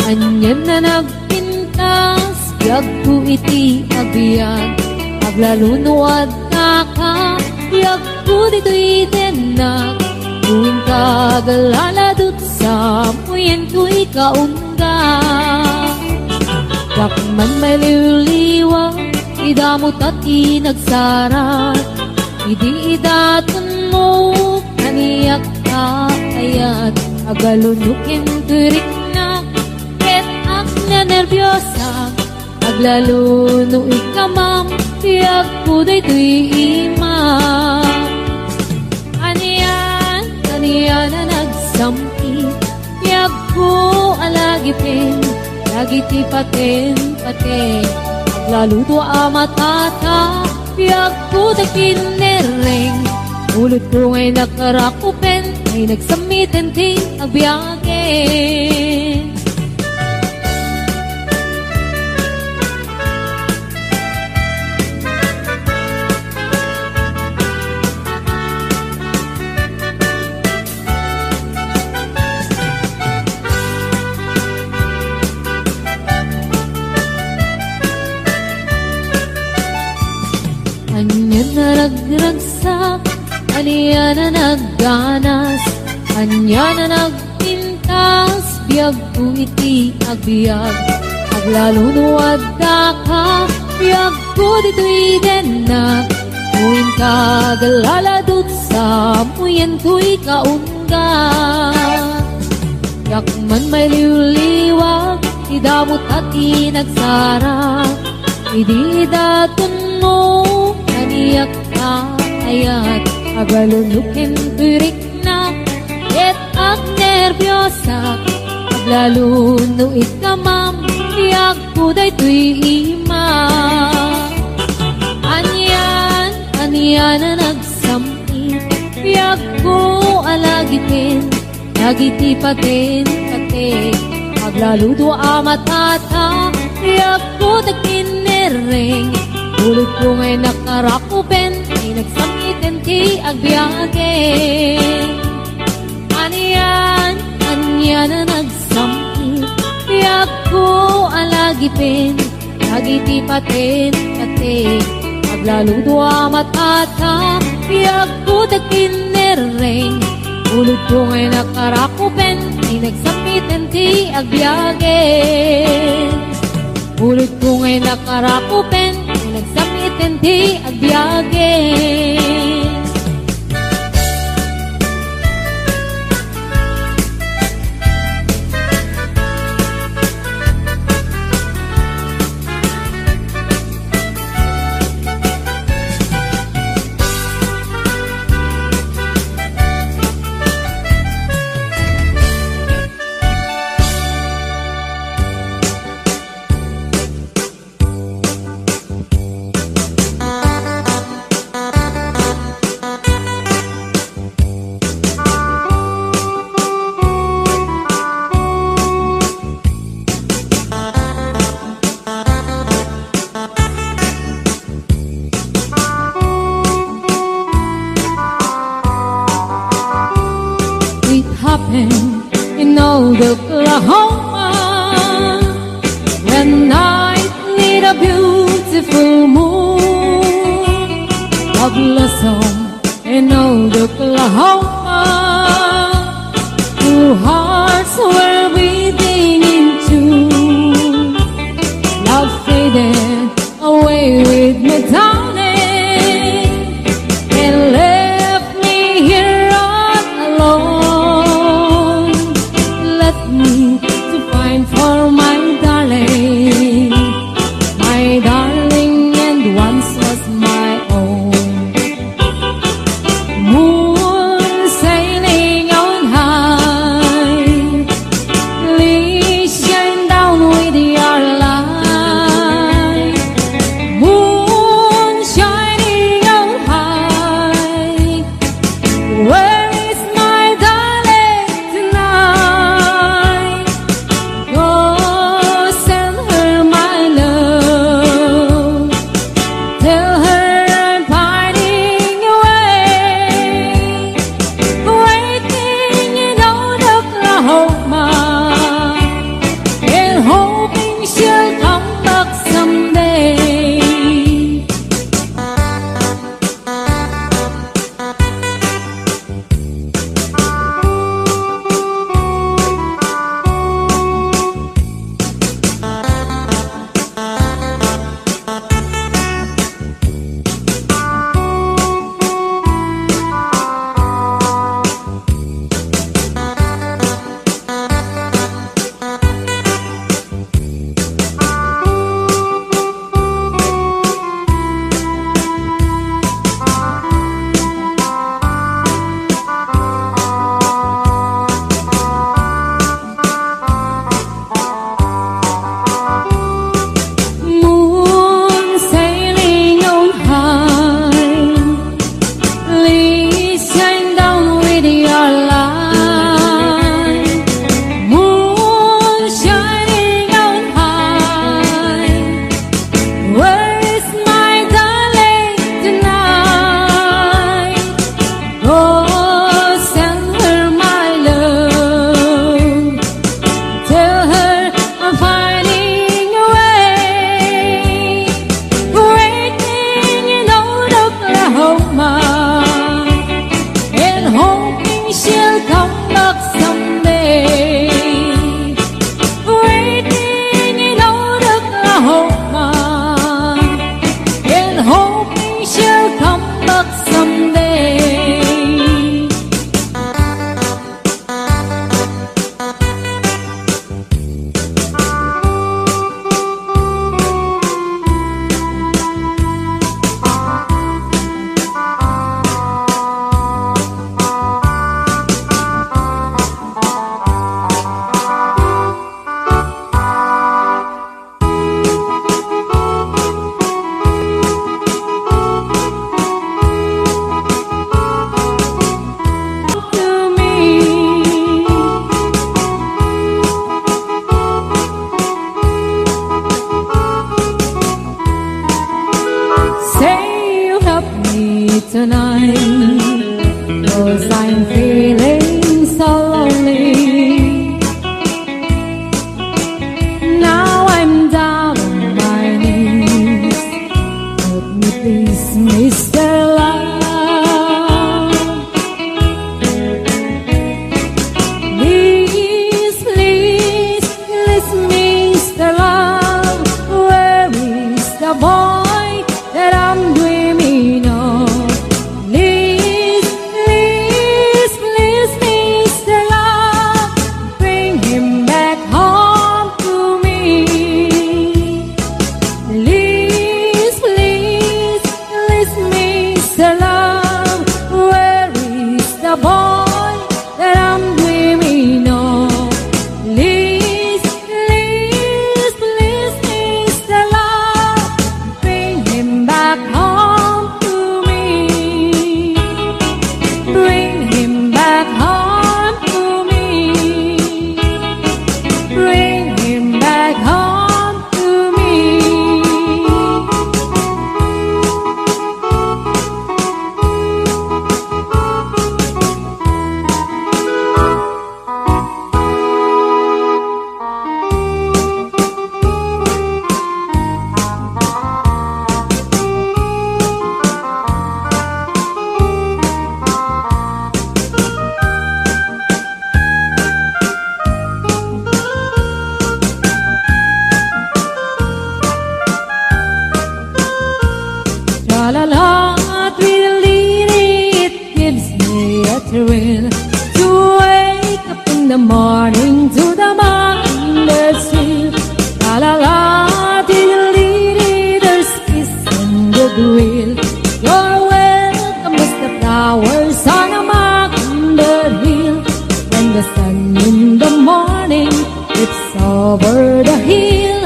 ania a nagpintas, biagko iti agbiag, aglalo no adda ka, biagko ditoy dennak, no inka aglaladot Amoyen toy kaungga. Dakman maliwliwa, idamo ta ti nagsara. Idi idaton mo, kaniak ta ayat. Agalunok ken toy riknak, ket agnanerbios. Aglalo no ikamam, biagko daytoy ima. Anian, anian a nagsampi, biagko a lagipen, dagiti paten-paten. Aglalo dua a matata, biagko dagiti nerreng. Ulotko ngay nakarakupen, ay nagsammiten ti agbiagen. Ania a nagragsak, ania a nagganas, ania a nagpintas, biagko iti agbiag. Aglalo no addaka, biagko ditoy dennak. No inka aglaladot, amoyen toy kaungga. Dakman maliwliwa, idamo ta ti nagsara. Idi idaton mo, kaniak ta ayat. Agalunok ken toy riknak, ket agnerbiosak. Aglalo no ikamam, biagko daytoy ima. Anian, anian a nagsampi, biagko a lagipen. Dagiti paten-paten, aglalo dua a matata, biagko dagiti nerreng. Ulotko ngay nakarakupen, ay nagsammiten ti agbiagen. Anian, anian a nagsampi, biagko a lagipen. Dagiti paten-paten, aglalo dua a matata, biagko dagiti nerreng. Ulotko ngay nakarakupen, ay nagsammiten ti agbiagen. Ulotko ngay nakarakupen, ay nagsammiten ti agbiagen. It happened in old Oklahoma, one night near a beautiful moon. A blossom in old Oklahoma, two hearts were beating in tune. Love faded away with me, darling, and left me here all alone. Left me to find for my darling, my darling, and once was my own. Moon sailing on high, 'Cause I'm feeling so lonely. Now I'm down on my knees. Help me please, Mister Love. Please, please, please, Mister Love, where is the boy that I'm dreaming of? Please, please, please, Mister Love, bring him back home to me. Please, please, please, Mister Love, where is the boy that I'm dreaming of? Please, please, please, Mister Love, bring him back home to me. Bring him back home to me. Bring him back home to me. Tra-la-la, tweedledee, it gives me a thrill to wake up in the morning to the mockingbird trill. Tra-la-la, tweedledee, there's peace and goodwill. You're welcome as the flowers on a mockingbird hill. When the sun in the morning peeps over the hill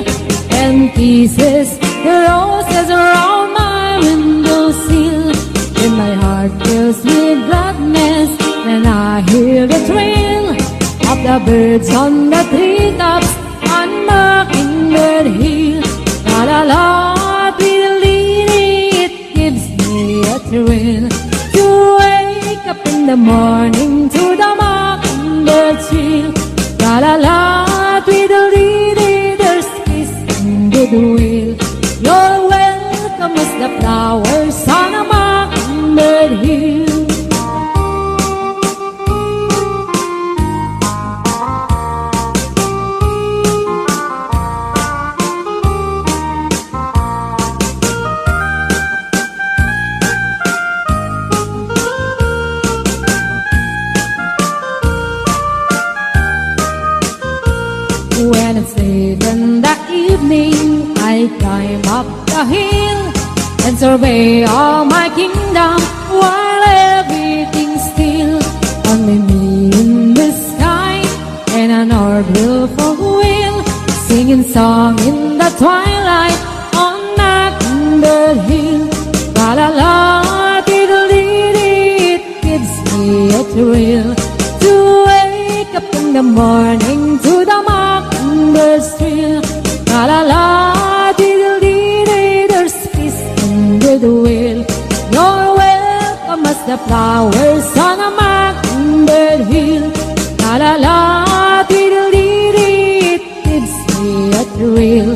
and kisses the roses around my window sill, then my heart fills with gladness when I hear the trill of the birds on the treetops on Mockingbird Hill. Tra-la-la, tweedledee, it gives me a thrill to wake up in the morning to the mockingbird trill. Tra-la-la, tweedledee, there's peace and goodwill. You're welcome as the flowers on a mockingbird hill. When it's late in the evening, I climb up the hill and survey all my kingdom while everything's still. Only me in the sky and a north wind, singing song in the twilight on Mockingbird Hill. Tra-la-la, tweedledee, it gives me a thrill to wake up in the morning to the mockingbird's trill. Tra-la-la, tweedledee, there's peace and goodwill. You're welcome as the flowers on a mockingbird hill. Tra-la-la, tweedledee, it gives me a thrill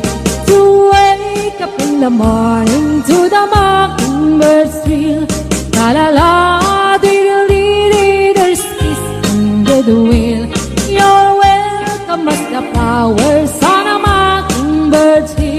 to wake up in the morning to the mockingbird's trill. Tra-la-la, tweedledee, there's peace and goodwill. You're welcome as the flowers on a mockingbird's hill.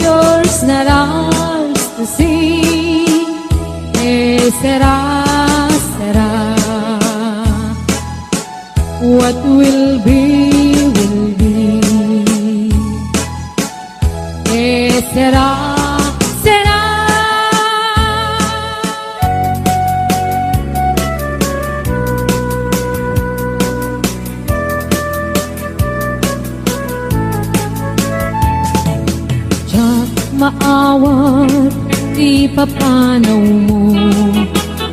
Yours, not ours to see. Que sera, sera. What will be, will be. Que sera, sera. Diak maawat ti papanawmo,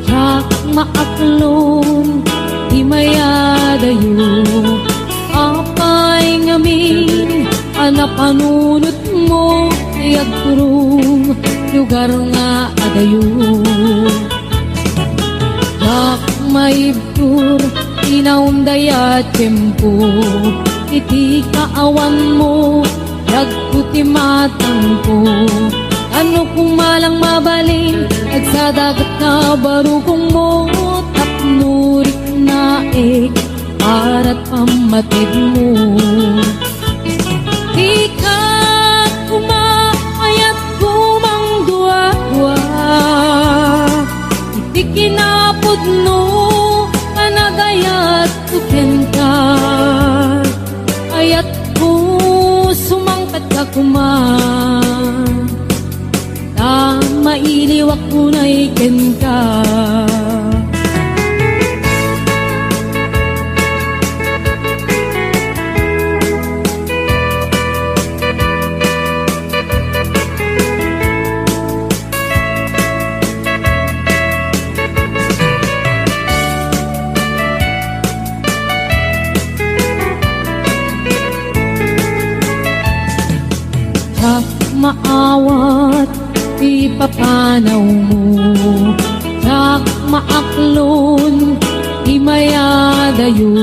diak maaklon ti mayadayo. Apay ngamin a napanunotmo ti agturong lugar nga adayo. Diak maibtur ti naunday a tiempo, iti kaawanmo, dagko ti matangko. Ano koma lang mabalin, agsadagat nga barukongmo, tapno riknaek, para pammategmo. Dika koma ayat koma mangduadua, iti kinapudno a nagayatko kenka. Ayatko, sumangpetka koma, ta mailiwak unay kenka. Diak maawat ti papanawmo, diak maaklon ti mayadayo.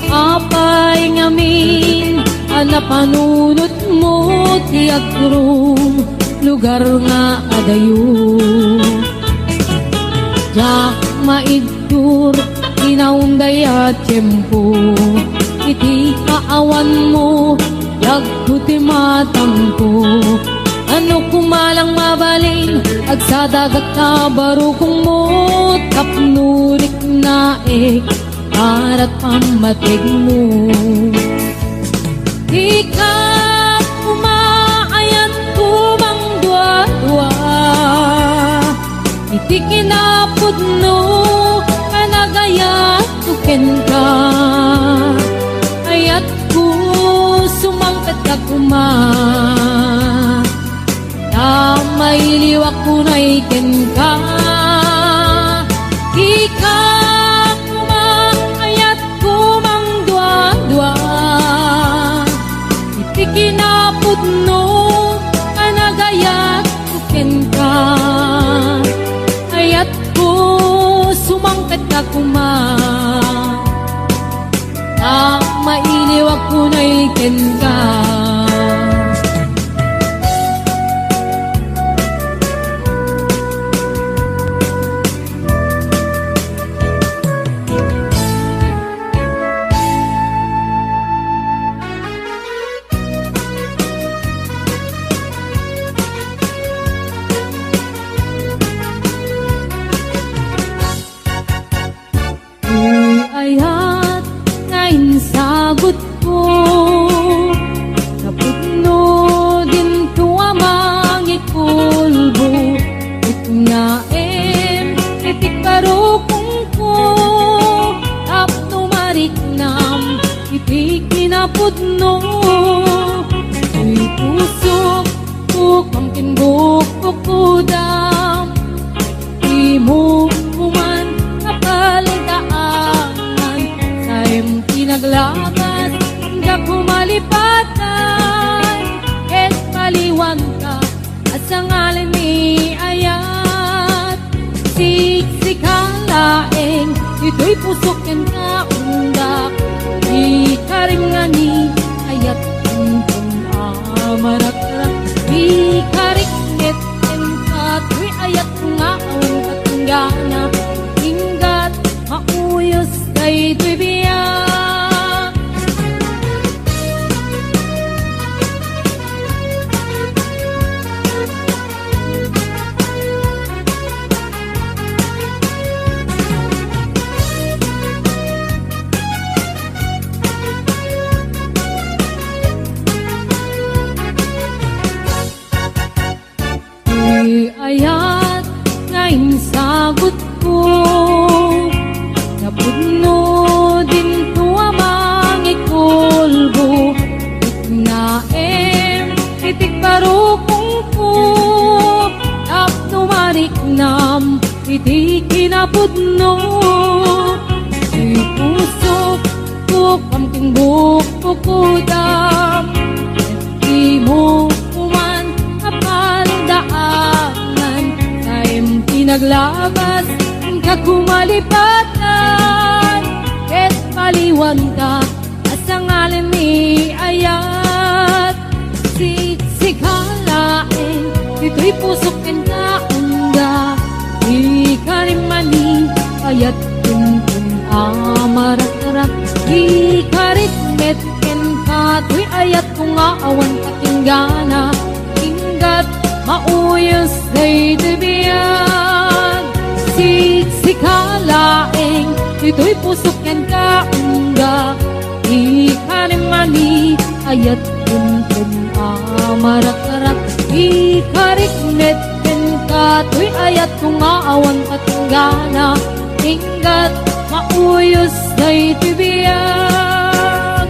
Apay ngamin a napanunotmo ti agturong lugar nga adayo. Diak maid Tur, inaunday a tiempo, iti kaawanmo, dagko ti matangko. Ano koma lang mabalin, agsadagat ta barukongmo, tapno riknaek, para pammategmo. Dika koma ayat koma mangduadua, iti kinapudno a nagayatko kenka. Ayatko, sumangpetka koma, ta mailiwak unay kenka. Dika koma ayat koma mangduadua, iti kinapudno a nagayatko kenka. Ayatko, sumangpetka koma, ta mailiwak unay kenka. Ti ayat nga insagutko, napudno dinto a mangikulbo. Riknaem iti barukongko, tapno mariknam iti kinapudno. Ti pusok, tukang ken bukbukudam, imukkuman a paldaangan. Saem ti naglagas, dako malipatan, ket paliwanka a sangalinmi ayat. Siksika laeng, ditoy pusok kenka undak. Ikarim nga ni ayat, inton a marakrak. Ikariknet kenka, toy ayat nga awan katunggana. Inggat, mauyos daytoy biag. putko. Napudno dinto a mangikulbo, iknaem iti barukongko, tapno mariknam iti kinapudno. Ti pusok Bukam ken bukbukudam, ket dimo koman a pardaanan. Saem ti naglabas, gapu malipatan, ket paliwanka a sangalen ni ayat. Siksika laeng, ditoy pusok ken kaunda. Ikarimani, ayat ken ken a marakrak. Ikarit met ken katoy ayatko nga awan katinggana. Inggat, mauyos daytoy biag. Siksika laeng, ditoy pusok ken kaunda. Ikarimani, ayat ken ken a marakrak. Ikarit met ken katoy ayatko nga awan katinggana. Inggat, mauyos daytoy biag.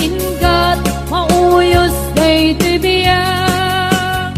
Inggat, mauyos daytoy biag.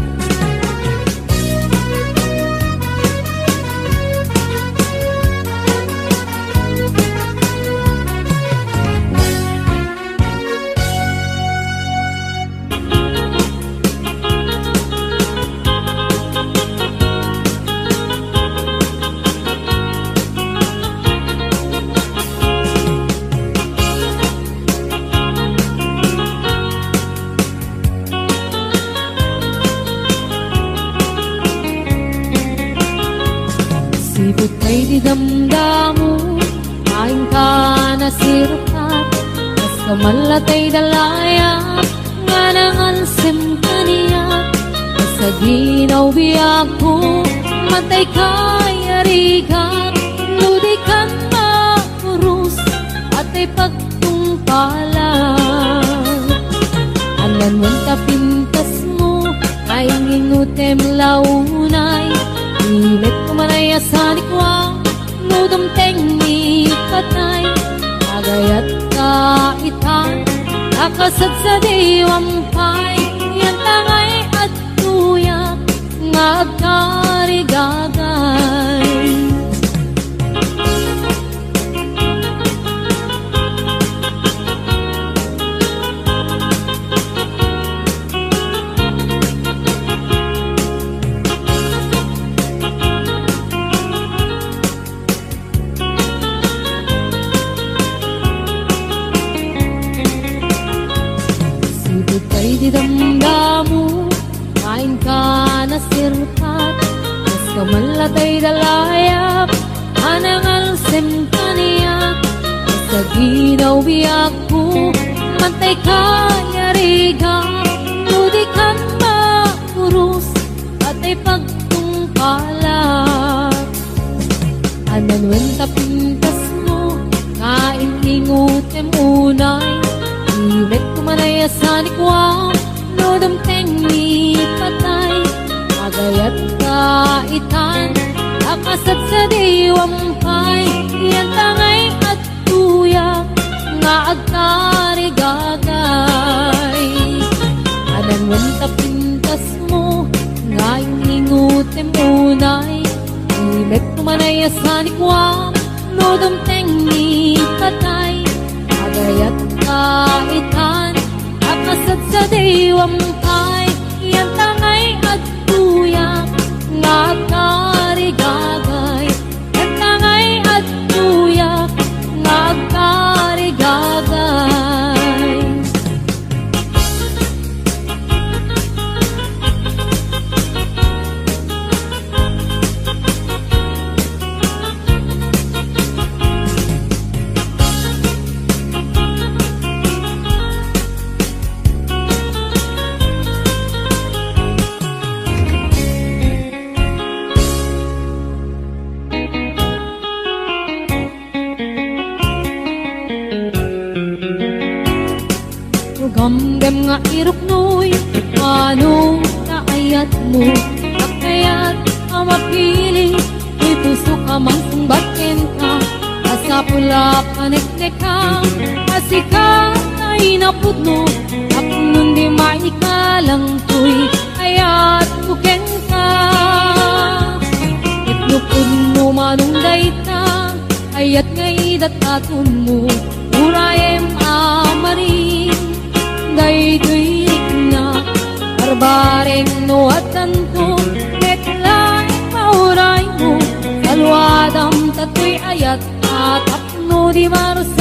Sipud pay ti damdamo, awan ka nasirpat, kas kamallatay dalaya, nga nangalsem kaniak. Sa ginaw biagko, matay kay arigak, no di kan maurus, atay pagtungpalan. Anan wen ta pintasmo, ay ngingutem launay, ilet kumanay a sanikua, no dumteng ni patay, agayat ka itan, a kasadsadiwam pay, yan tangay adtoyak nga agkarigagay. Sipud pay ti damdamo, awan ka nasirpat, kas kamallatay dalayap, a nangalsem kaniak. Sa ginaw biagko, matay kay arigak, no di kan maurus, atay pagtungpalan. Anan wen ta pintasmo, nga in-ingutem unay, ilet kumanay a sanikua, no dumteng ni patay, agayat ka itan, a kasadsadiwam pay, yan tangay adtoyak nga agkarigagay. Anan wen ta pintasmo, nga in-ingutem unay, ilet kumanay a sanikua, no dumteng ni patay, agayat ka itan, a kasadsadiwam pay, yan tangay adtoyak nga agkarigagay, yan tangay adtoyak nga agkarigagay. Gamgam nga iruknoy, ano nga ayatmo, a kayat a mapili, ti puso Mangsungbat kenka, a sapul a paneknekam, a sika ti napudno, tapno di maikalangtoy, ayatko kenka. Ket no pudno manen dayta, ayat nga idatdatonmo, urayem a marin. Daytoy rikna, barbareng no addanto, met laeng mauraymo, saluadam ta toy ayat a tapno di marsaak.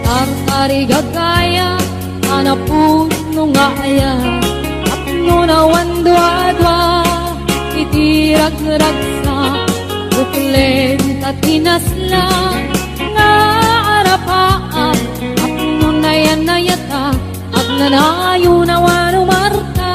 Tartarigagayat a napudno nga ayat, tapno awan duadua iti ragragsak, uklen ta ti nasla nga arapaak, tapno nayan-nayatak, agnanayon awan umarta.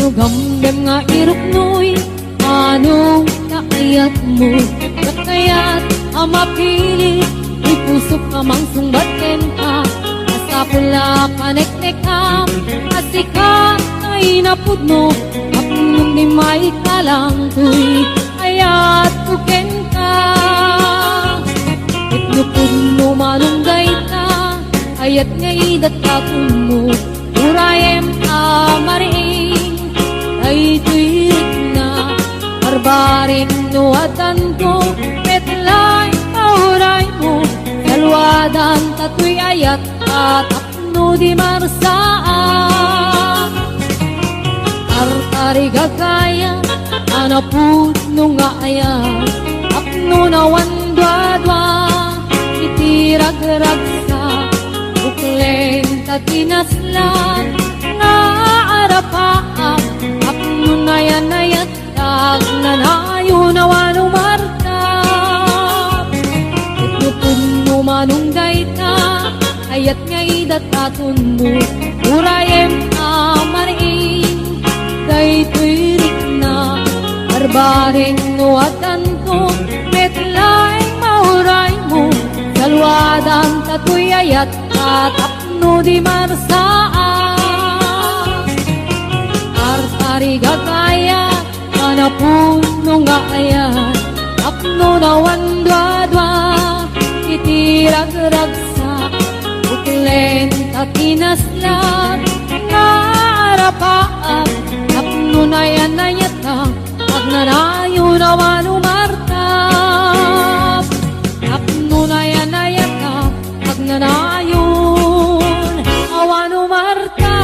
No gamgam nga iruknoy, mano nga ayatmo, ket kayat a mapili, ti pusok a mangsungbat kenka, a sapul a paneknekam, a sika ti napudno, tapno di maikalangtoy, ayatko kenka. Ket no pudno manen dayta, ayat nga idatdatonmo, urayem a marin. Daytoy rikna, barbareng no addanto, met laeng mauraymo, saluadan ta toy ayat a tapno di marsaak. Tartarigagayat a napudno nga ayat, tapno awan duadua iti ragragsak, uklen ta ti nasla nga arapaak, tapno nayan-nayatak, agnanayon awan umarta. Ket no pudno manen dayta, ayat nga idatdatonmo, urayem a marin. Daytoy rikna, barbareng no addanto, met laeng mauraymo, saluadan ta toy ayat a tapno di marsaak. Tartarigagayat a napudno nga ayat, tapno awan duadua iti ragragsak, uklen ta ti nasla nga arapaak, tapno nayan-nayatak, agnanayon awan umarta. Tapno nayan-nayatak, agnanayon awan umarta.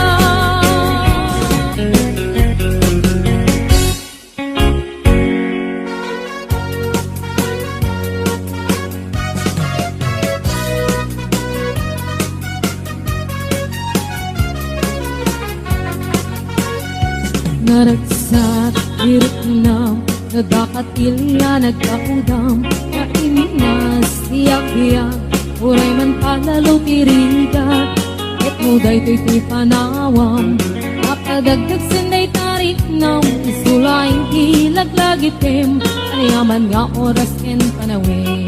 Naragsak ti riknam, nadakatil nga nagkaudam, nga imminas ti agbiag, uray man palalo ti rigat, ket no daytoy ti panawam, a padagdagsen dayta riknam, isu laeng ti laglagitem, aniaman nga oras ken panawen.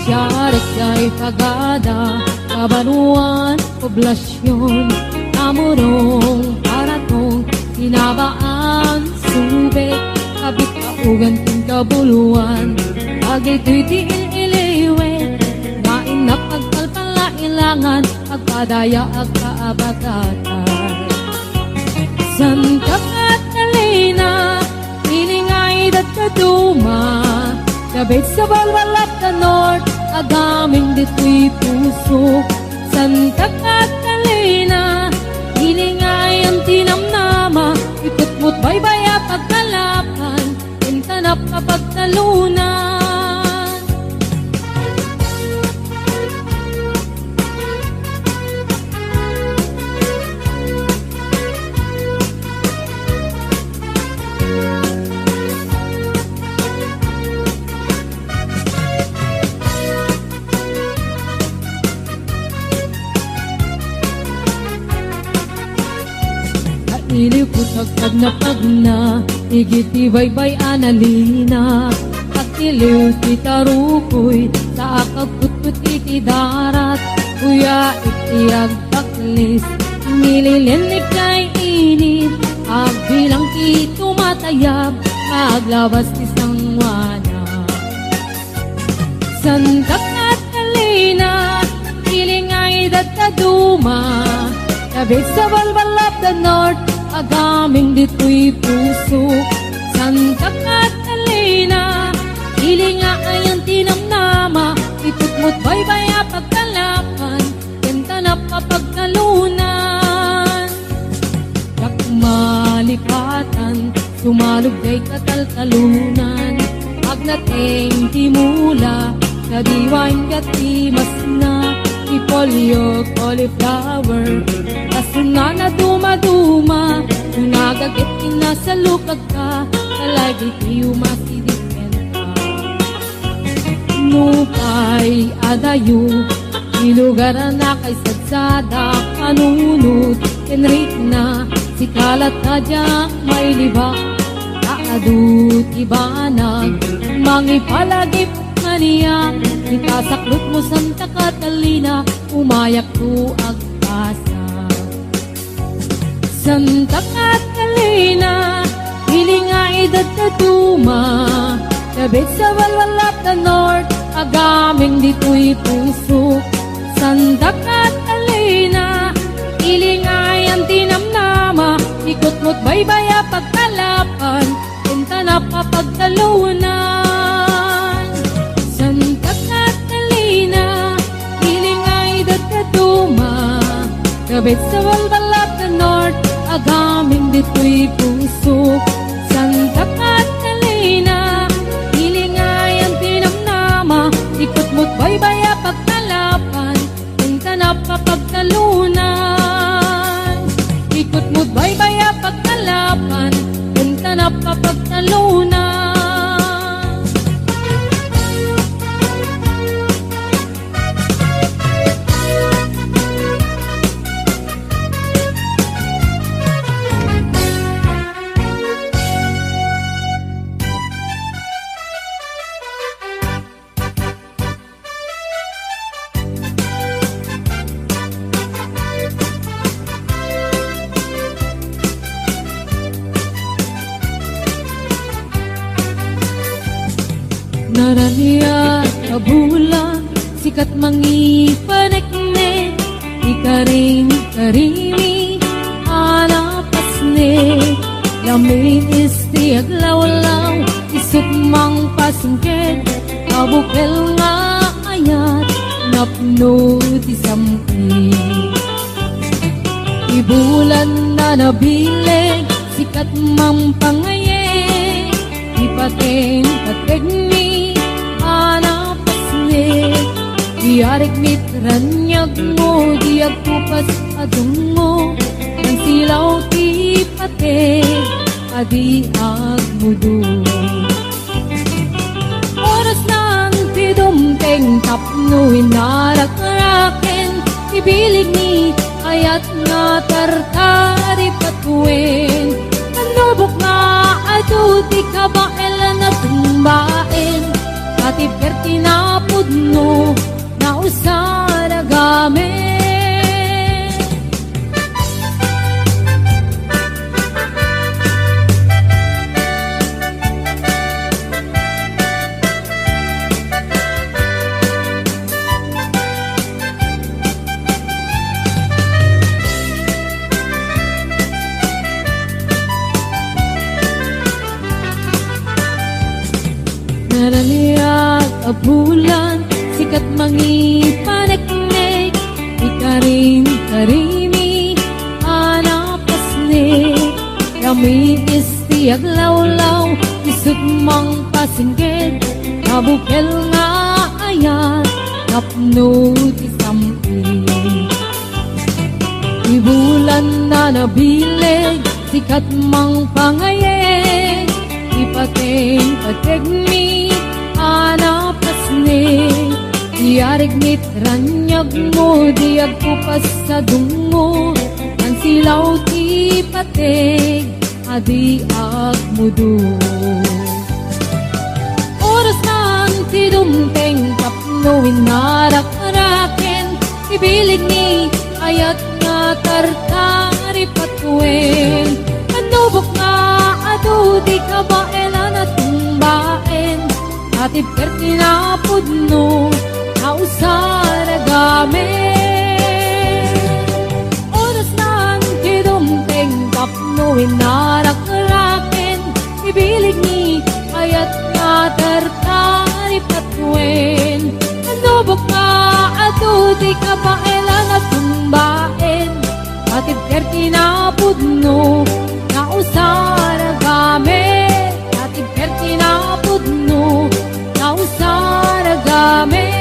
Siarek jay Pagada, Kabaruan, Poblacion, Tamurong, Paratong, Tinabaan, Subic, Kabit, Kaugan ken Cabuluan, dagitoy ti il-iliwet, nga innak agpalpalailangan, agpadaya, agkaabagatan. Santa Catalina, Ilingaid at Kaduma, David sa Balwalap ka North, agaming ditoy puso. Santa Catalina, ilingayan ti namnama, ikutmot baybay a pagkalapan, intanap a pagtalunan. Pagpagna-pagna, igid ti baybay a nalina. Agtiliw ti tarukoy, sa akagkutkot iti darat. Kuya, iti agpaklis, nililinnig kay init. Agbilang ti tumatayab, aglabas ti sanguana. Santa Catalina, ilinga idad ta duma. Tabid sa balbal of the north, agaming ditoy puso. Santa Catalina, ilinga ayan ti namnama, ikutmot baybay a pagkalapan, ken tanap a pagtalunan. Dak malipatan, sumalog jay kataltalunan. Agnateng ti mula, kadiwa inggana ti masna, repolyo, cauliflower. Kasuna na dumaduma, kunagagit inasalukag ka, kalay di ti umasidikenta. Nupay adayo, ti lugar a nakaisadsada, kanunot, ken rikna, sika latta diak mailiba. Ta adu ti banag, mangipalagip kaniak, ita saklotmo Santa Catalina, umayakto agpasa. Santa Catalina, ilinga idad ta duma. Tabid sa balbal of the north, agaming ditoy puso. Santa Catalina, ilinga ayan ti namnama, ikutmot baybay a pagkalapan, ken tanap a pagtalunan. Santa Catalina, ilinga idad ta duma. Tabid sa balbal of the north, agaming ditoy puso. Santa Catalina, ilinga ayan ti namnama, ikutmot baybay a pagkalapan, ken tanap a pagtalunan. Ikutmot baybay a pagkalapan, ken tanap a pagtalunan. Naraniag a bulan, sikat mangipaneknek, ikaring-karimi a napasnek. Lamiis ti aglawlaw, isut' mangpasingked, a bukel nga ayat, napno ti sampi. Ti bulan a nabileg, sikat mangpangayeg, ti pateng-pategmi a napasnek. Ti arigmi ti raniagmo, di agkupas a dungngo, nangsilaw ti pateg a di agmudo. Orasnan ti dumteng tapno inarakraken ti bileg ni ayat nga tartari patuen. Nalubok nga adu ti kabaelan a tumbaen, katipker ti napudno, nausar a gamek. Naraniag a bulan, sikat mangipaneknek, ikaring-karimi a napasnek. Lamiis ti aglawlaw, isut' mangpasingked, a bukel nga ayat, napno ti sampi. Ti bulan a nabileg, sikat mangpangayeg, ti pateng-pategmi a napasnek. Ti arigmi ti raniagmo, di agkupas a dungngo, nangsilaw ti pateg a di agmudo. Orasnan ti dumteng tapno innarak-araken ti bilig ni ayat nga tartaripatuen. Annubok nga adu di kabaelan a tumbaen, a ti perti napudno a usaragamen. Orasnan ti dumteng tapno innarak-araken ti bilig ni ayat nga tartaripatuen. Annubok nga adu ti kabaelan a tumbaen, a ti perti napudno a usaragamen, a ti perti napudno a usaragamen.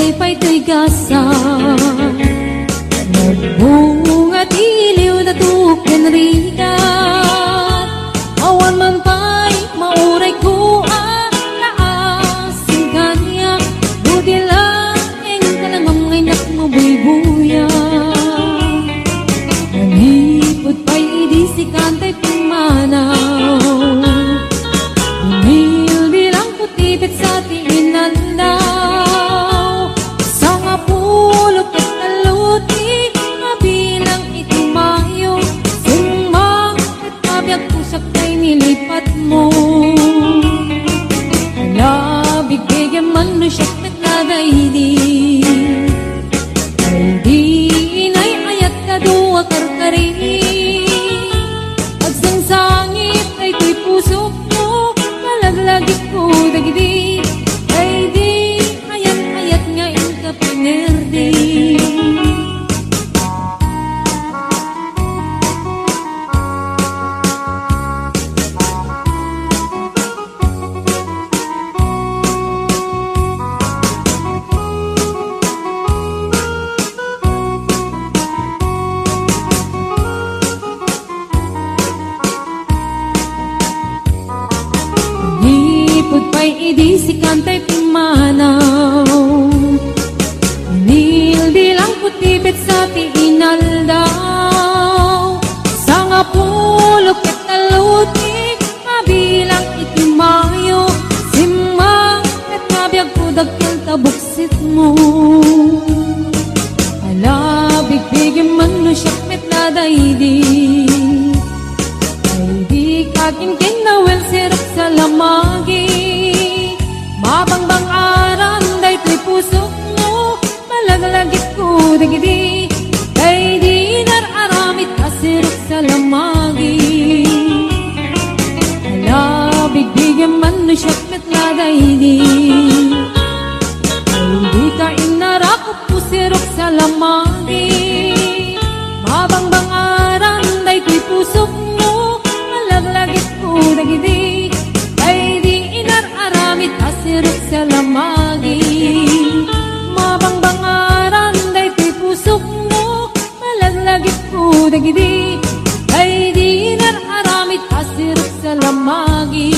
Pay toy gasa. Nagbunga ti iliw, natukeng rigat. Awan man pay mauray ko a naasing kaniak. Buti laeng ka langam nga innak mabuybuya. Manipud pay idi sikan tay pimmanaw. Binilbilang ko ti petsa ti inaldaw. Sangapulo ket tallo ti mabilang iti Mayo. Simmang ket kabiagko siak tay nilipatmo. Ala, bigbigem man no siak met nadaydi. Daydi inay-ayat kadu a karkari. Agsangsangit daytoy pusokmo, malaglagipko dagidi. Daydi ayan-ayat nga inka pinerdi. Manipud pay idi sikan tay pimmanaw. Binilbilang ko ti petsa ti inaldaw. Sangapulo ket tallo ti mabilang iti Mayo. Simmang ket kabiagko dakkel ta buksitmo. Ala, bigbigem man no siak met nadaydi. Daydi kakinkinawel, sirok sa lamagi. Mabangbang-aran daytoy pusokmo, malaglagipko dagidi. Daydi inar-aramid a sirok sa lamagi. Ala, bigbigem man no siak met nadaydi. Daydi ka inarakup pusirok sa lamagi. Mabangbang-aran daytoy pusokmo, malaglagipko dagidi. Daydi inar-aramid a sirok sa lamagi. Mabangbang-aran daytoy pusokmo, malaglagipko dagidi. Daydi inar-aramid a sirok sa lamagi.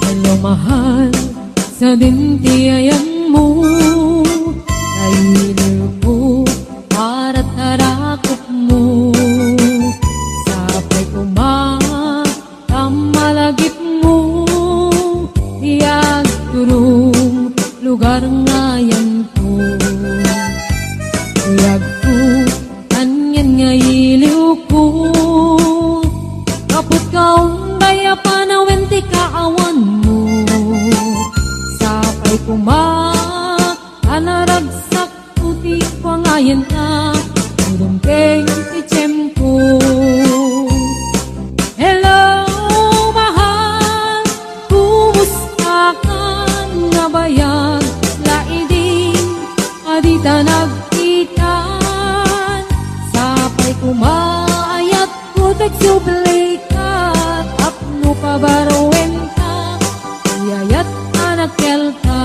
Hello, mahal, sadin ti ayanmo. Naileko, arat-arakupmo. Sapay koma, ta malagipmo ti agturong lugar nga ayanko. Ti agko, anian nga iliwko. Gapu ta umday a panawen ti kaawanmo. Sapay koma, a naragsak Puti ko nga ayan ta, idumteng ti tiempo. Hello, mahal, kumusta ka? Nabayag la idin a dita nagkitan. Sapay koma, ayat ko, tagsubli ka, tapno pabaroen ta, iyayat a nagkelkay.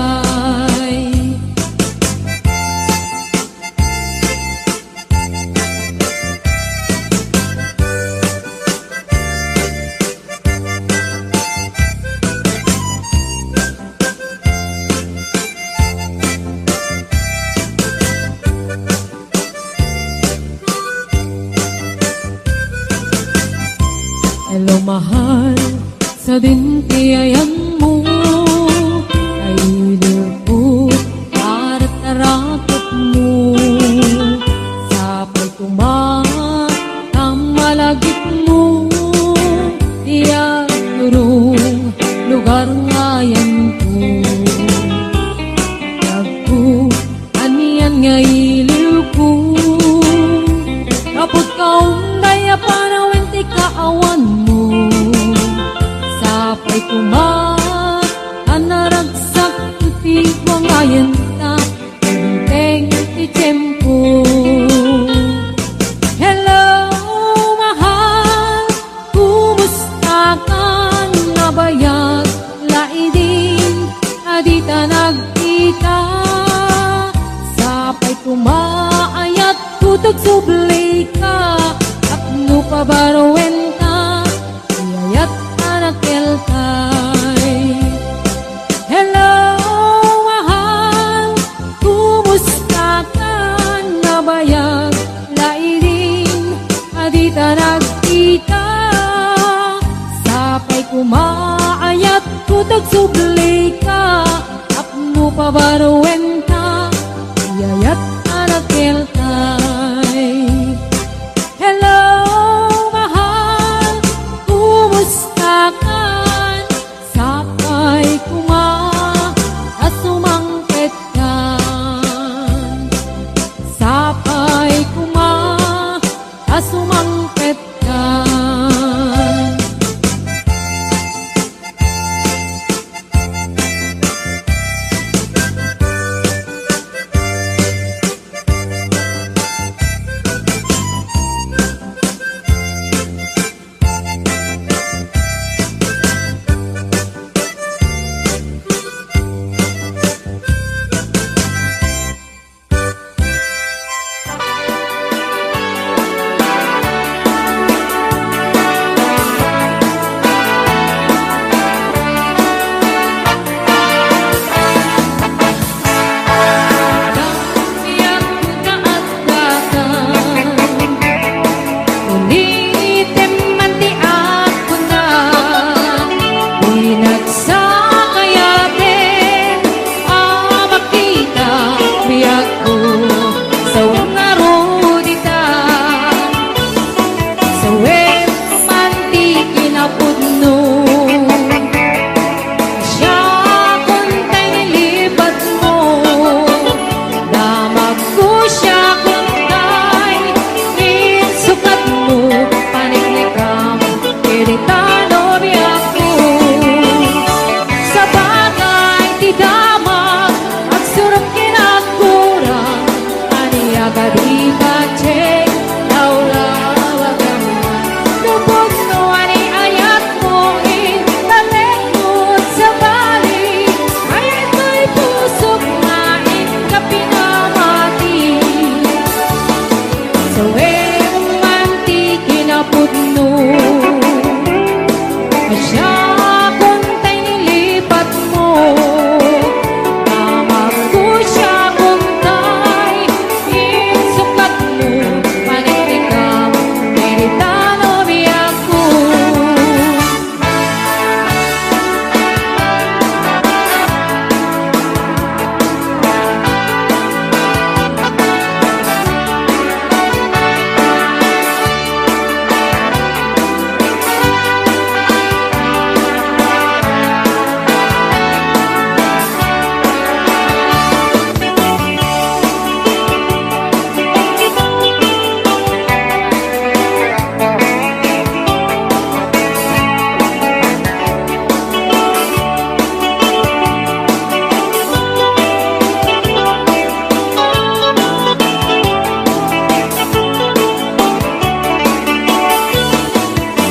Hello, mahal, sadin ti ayanmo, ay lubot, arat-araketmo. Sapay koma, ta malagipmo, ti agturong lugar nga ayanko. Agko, anian nga iliwko. Gapu ta umday a panawen ti kaawan Koma a naragsak ti kuangayenta, inteng ti tiempo. Hello, mahal, kumusta ka? Nabayag laeng a dita nagkita. Sapay koma, ayatko ti agsublika, tapno pabaruenta ti ayat a nakeltay. Hello, mahal, kumusta ka? Nabayag laeng a dita nagkita. Sapay koma, ayatko ti agsublika, tapno pabaruenta ti ayat a nakeltay. Hello, mahal, kumusta ka? Sapay koma a sumangpetkan. Sapay koma a sumangpetkan. Ulitem man ti agkuna, di nagsakayaten a makita biagko, sawen ngarud ita. Sawen man ti kinapudno. Siakon tay nilipatmo, damagko siakon tay insukatmo, paniknikam, iti tano biagko. Sabagay ti damag, agsurok ken agkurang, ania kadi patien, lawlawagam. No pudno a ni ayatmo, intalekmo, sabali, ay, itoy pusok nga inka pinamati. Sawen man ti kinapudno, siakon tay nilipatmo, damagko siakon tay insukatmo, paniknikam, iti tano biagko.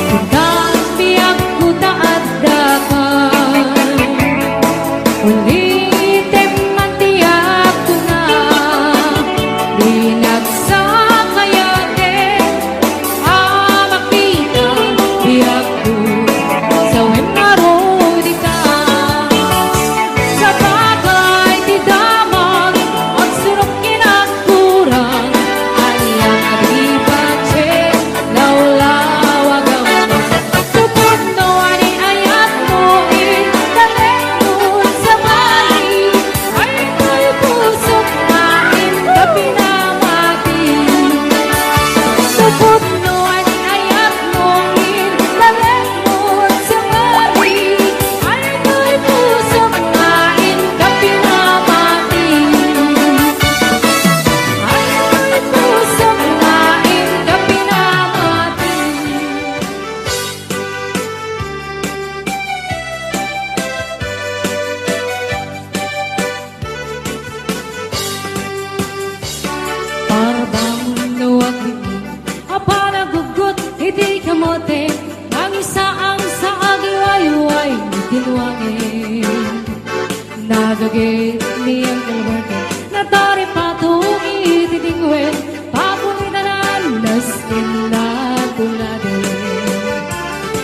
Kuntam biagko ta addaka. Ulitem man ti agkuna, di nagsakayaten a makita biagko, sawen ngarud ita. Sabagay ti damag, agsurok ken agkurang, ania kadi patien, lawlawagam. Tupad no ania ayatmo, intalekmo, sabali, ay, itoy pusok nga inka pinamati. Te, mangisaan sa agiwayway ni Tinuangen. Nagagid ni Uncle Martin, nataripato iti dingwen, pagunitanan, nasken natuladen.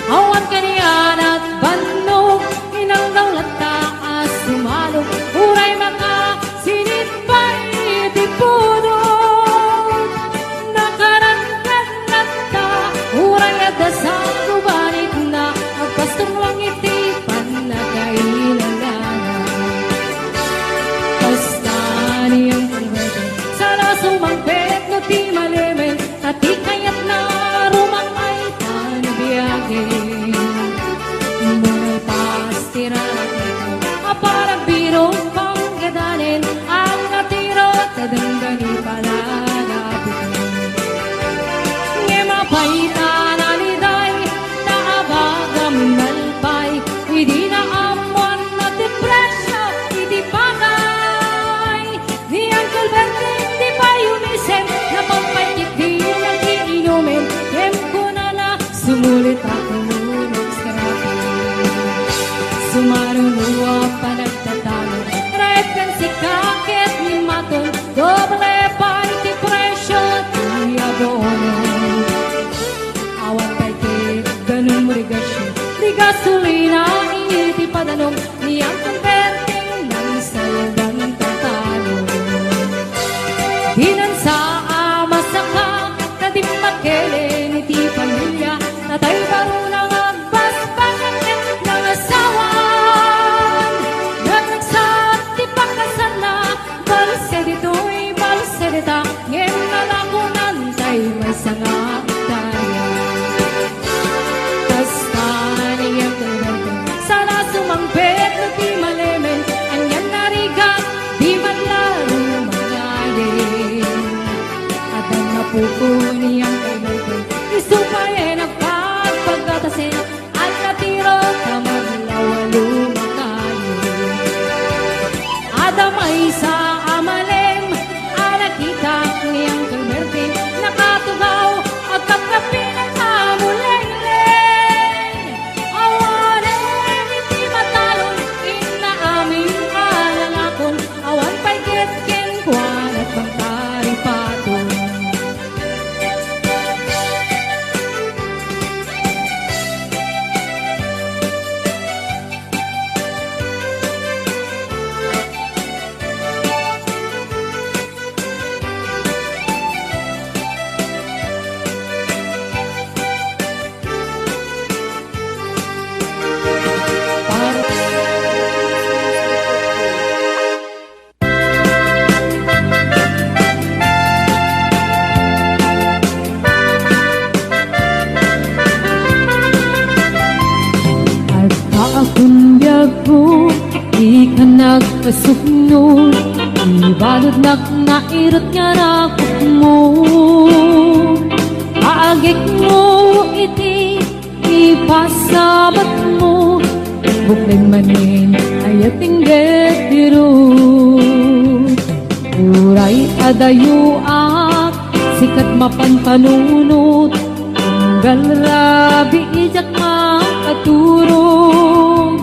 Awan kanian a bannog, inanggaw latta a sumalog, uray makasinit pay ti pudot. Nakarangkad latta, uray adda sa gubanitna, agpasturlang iti pannakailanganan. Kasta ni Uncle Martin, saan a sumangpet no ti malemen, ta ti kayatna rumakay panabiagen. Manalpas ti raraket a panagbirok panggadanen, ang natiro ta denggan ni panagapit. Ngem apay ta naliday, ta abagam nalpay, idi naammoan a ti presio iti bagay. Ni Uncle Berting, di pay umisip, napagpay ket di nang iinumen, ngem kunana, sumulitko no magsarapen. Sumaruno a panagtatalon, raep ken sika ket ni Maton, doble pay ti presio ti abono. Awan pay ti danum regasio, ti gasolina iti padanum, ni Uncle Berting nangsalbang tatalon. Dinan sa a masaka, ta dimmakelen iti pamilia, natay baruna nga agbasbas ket nangasawan. Nagnagsat ti pakasanna, balse ditoy, balse dita, ngem nalakonan tay maysa nga agtaya. Kasta ni Uncle Berting, saan a sumangpet no ti malemen, anian a rigat, di man la rumangayen. Adda napukaw ni Uncle Berting, isu pay nagpagpagatasen, Alla tiro ta madlaw a lumakayo. Adda maysa a malem a nakita ni Uncle Berting, nakatugaw, agkapkapilan a mulengleng. Awanen iti matalon, inna amin a lalakon, awan pay ket kenkuana agpangtaripaton. Adda a kun biagko, dika nagpasukno, ibaludnak nairuat nga rakupmo. Aagikmo iti ipasamatmo, bukleng manen, ayat inggit diruno. Uray adayoak, sikat mapan panunot, tunggal rabii diak makaturog.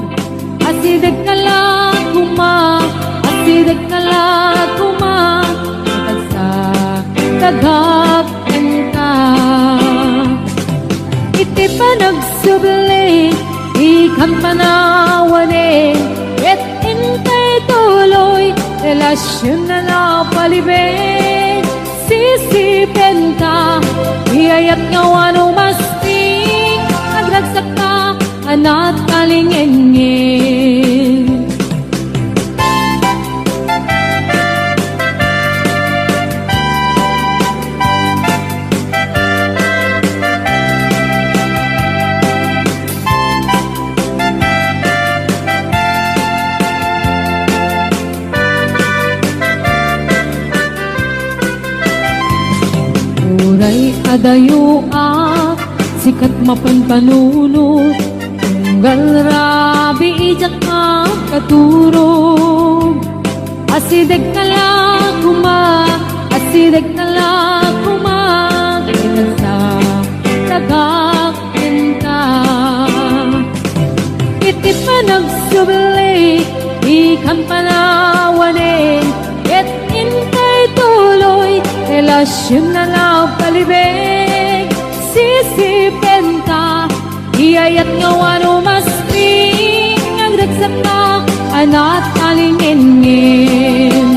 Asideg ka la koma, asideg ka la koma, agsadag kenka. Iti panagsubli, ikan panawanen, ket intay tuloy, relasyon a napalibing. Sisipenta, iyayat nga wano masting, agragsakta, a natalingengngeg. Uray adayoak, sikat mapan panunot, tunggal rabii diak makaturog. Asideg ka la koma, asideg ka la koma, ket agsadag Kampanawanen, ket intay tuloy, relasyon a napalibeg, sisipenta, iyayat nga wano masting, agragsakta, a natalingenngen.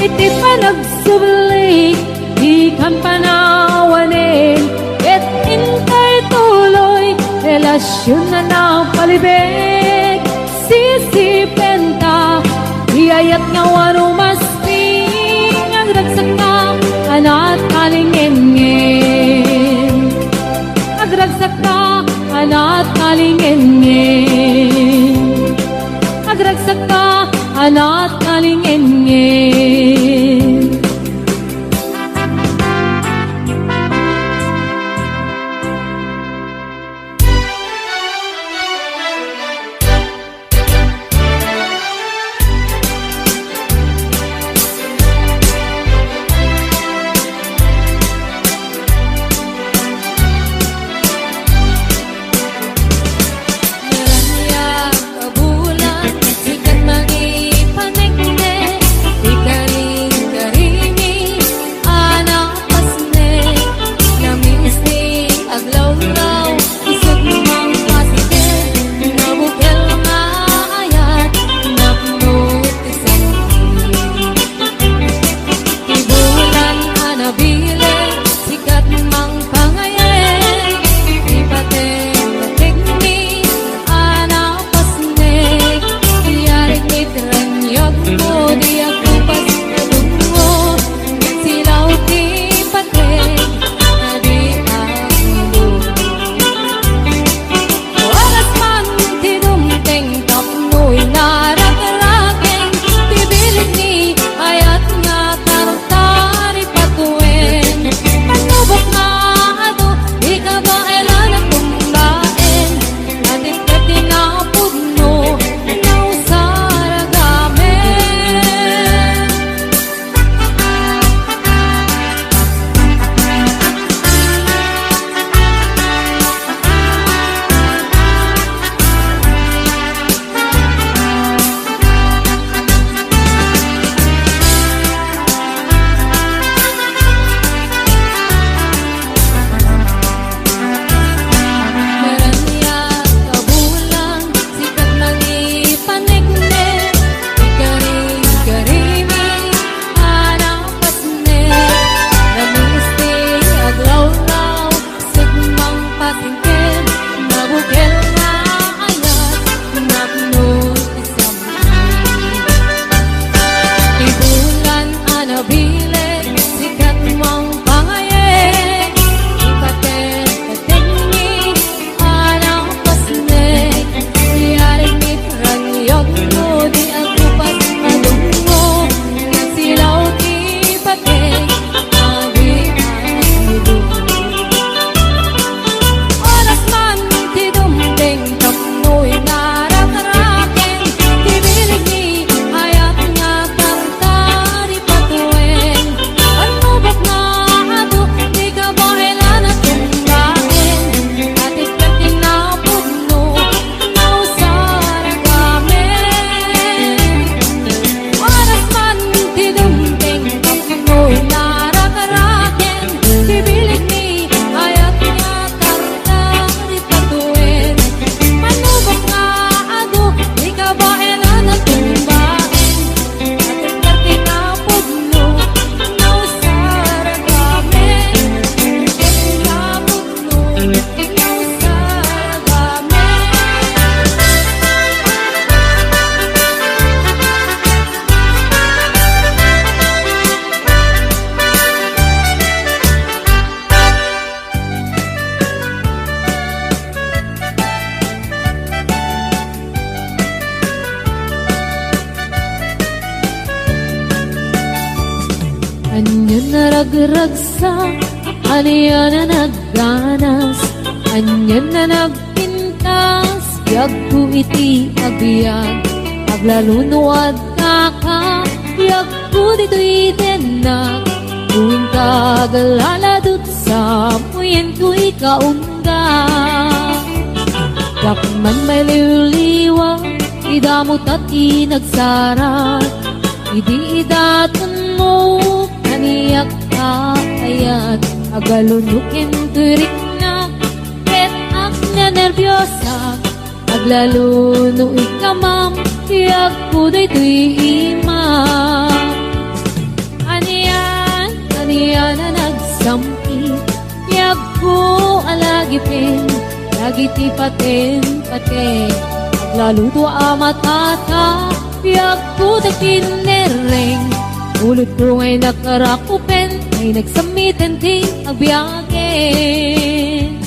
Iti panagsubli, di kampanawanen, ket intay tuloy, relasyon a napalibeg, sisipenta, iyayat nga wano masting, agragsakta, a natalingenngen. Agragsakta, a natalingenngen. Agragsakta, a natalingenngen. Naraniag a bulan, sikat mangipaneknek, ikarin-karini, a napasnek, namisting aglawlaw, isut mangpasnek, nabukel nga ayat, napno ti sakit. Ti bulan a nabileg, sikat mangpangayek, ipatek-tekmi a napasnek, iyarek met raniagmo, di agkupas a dungngo, silaw ti patek a di agdudungngo. Oras man ti dumteng tapno inarakraken ti bileg ni ayat nga tartari patuen. Panubok nga adu, di kabaelan a tumbaen. Natiptep ti napudno, nausar a gamen. Maraniag a bulan, sikat mangipaneknek, ikarin-karimi a napasnek, namisting aglawlaw, isut mangpasnek, nabukel nga ayat, napno ti sakit. Ti bulan a nabileg, sikat mangpangayek, ipatek-tekmi a napasnek, iyarek met raniagmo, di agkupas a dungngo, nagsilaw ti patek a di agdudungngo. Oras man ti dumteng tapno inarakraken ti bileg ni ayat nga tartari patuen. Panubok nga adu, di kabaelan a tumbaen. Natiptep ti napudno, nausar a gamen. Oras man ti dumteng tapno inarakraken ti bileg ni ayat nga tartari patuen. Panubok nga adu, di kabaelan a tumbaen. Natiptep ti napudno, nausar a gamen. Natiptep ti napudno, nausar a gamen. Ania a naragragsak, ania a nagganas, ania a nagpintas, biagko iti agbiag, aglalo no adda ka, biagko ditoy dennak, no inka aglaladot, samuyenko ikaon. Dakman mailiwliwa, Ti damuta ti nagsarag idi idatenmo, kaniak ta ayat, aglalo no ken toy riknak, ket agnanerbiasak, aglalo no ikamam ti agko daytoy ima. Anian, anian a nagsam-it ti agko a lagipen dagiti paten-patek. Aglaludo a matata ti agko dagiti nerreng. Pulotko nga innak a rakupen, ay nagsam-iten ti agbiagen.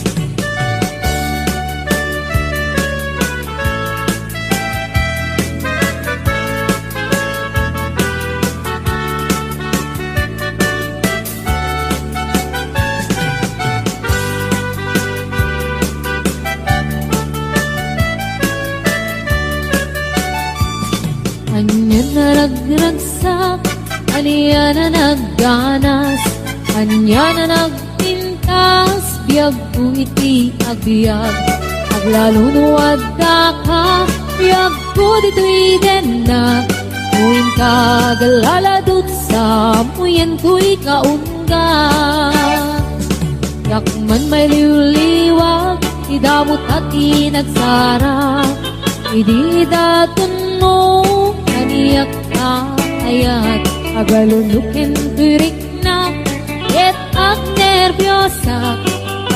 Ania a nagragsak, ania a nagganas, ania a nagpintas, biagko iti agbiag. Aglalo no addaka, biagko ditoy dennak. No inka aglaladot, samuyentoy kaunga. Diak man mailiwliwag ti damuta ti nagsarag idi idatenmo, kaniak ta ayat, aglalo no ken toy riknak, ket agnerbiasak,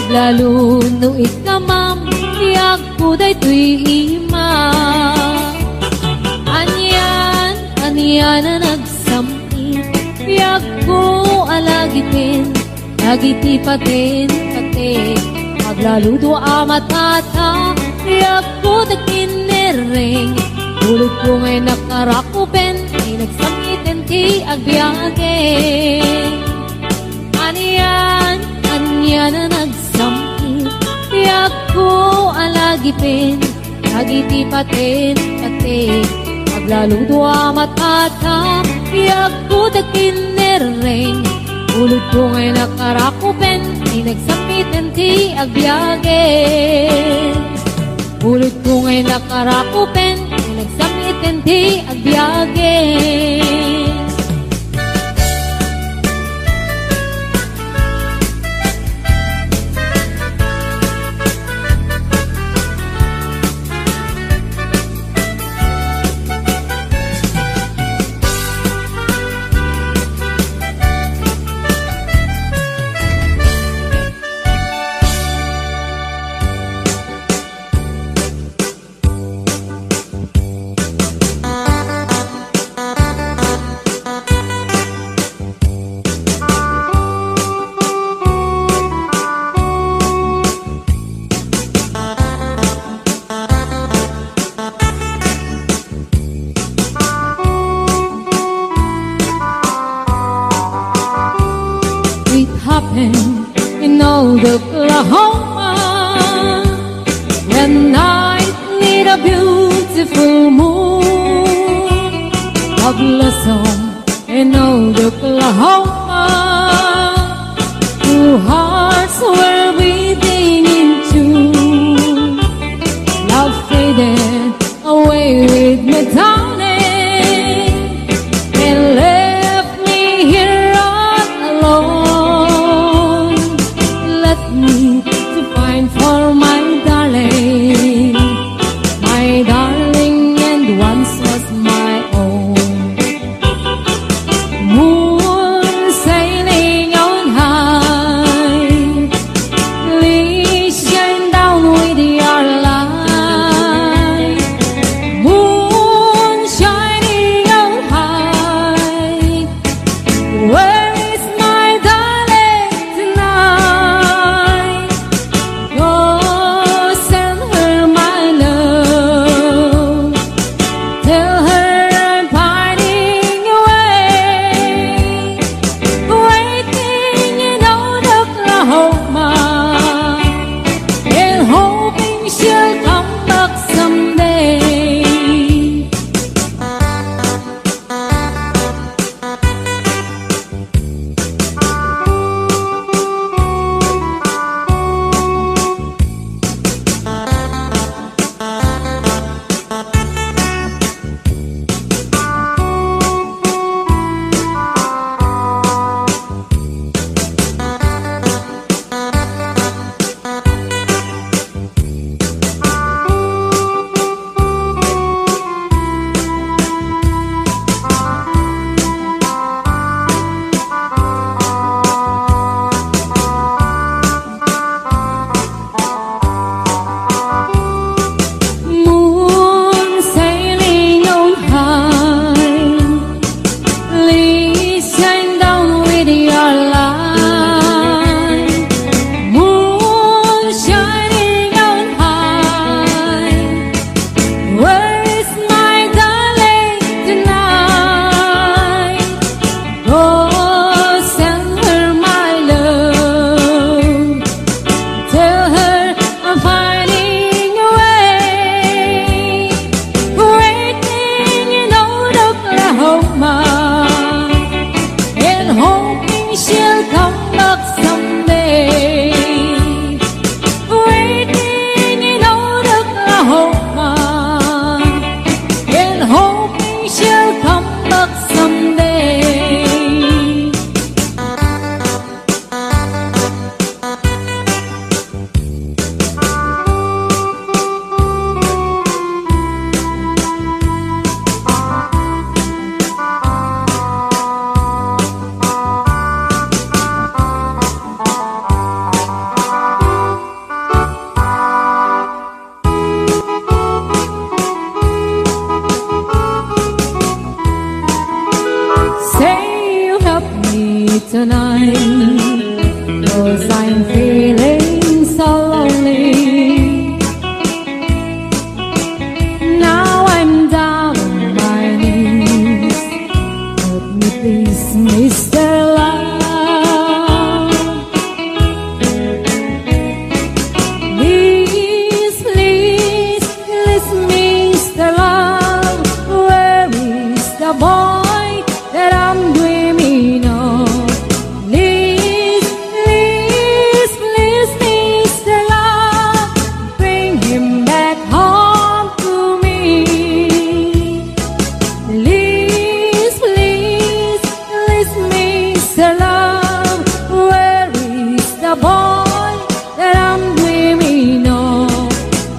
aglalo no ikamam ti agko daytoy ima. Anian, anian a nagsam-it ti agko a lagipen dagiti paten-patek. Aglaludo a matata ti agko dagiti nerreng. Pulotko nga innak a rakupen, ay nagsam-iten ti agbiagen. Anian, anian a nagsam-it ti agko a lagipen dagiti paten-patek. Aglaludo a matata ti agko dagiti nerreng. Pulotko nga innak a rakupen, ay nagsam-iten ti agbiagen. Pulotko nga innak a rakupen, ay nagsam-iten ti agbiagen. It happened in old Oklahoma, when I need a beautiful moon of blossom in old Oklahoma. Two hearts were beating in tune. Love faded away with me, darling, and left me here all alone. Left me to find for my darling, my darling, and once was my own. Moons 'Cause I'm feeling so lonely. Now I'm down on my knees. Help me please, Mister Love. Please, please, please, Mister Love, where is the boy that I'm dreaming of? Please, please, please, Mister Love, bring him back home to me. Please, please, please, Mister Love, where is the boy that I'm dreaming of?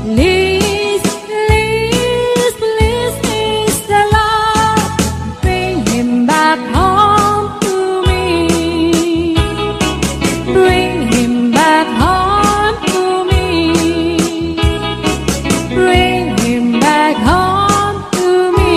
Please, please, please, Mister Love, bring him back home to me. Bring him back home to me. Bring him back home to me.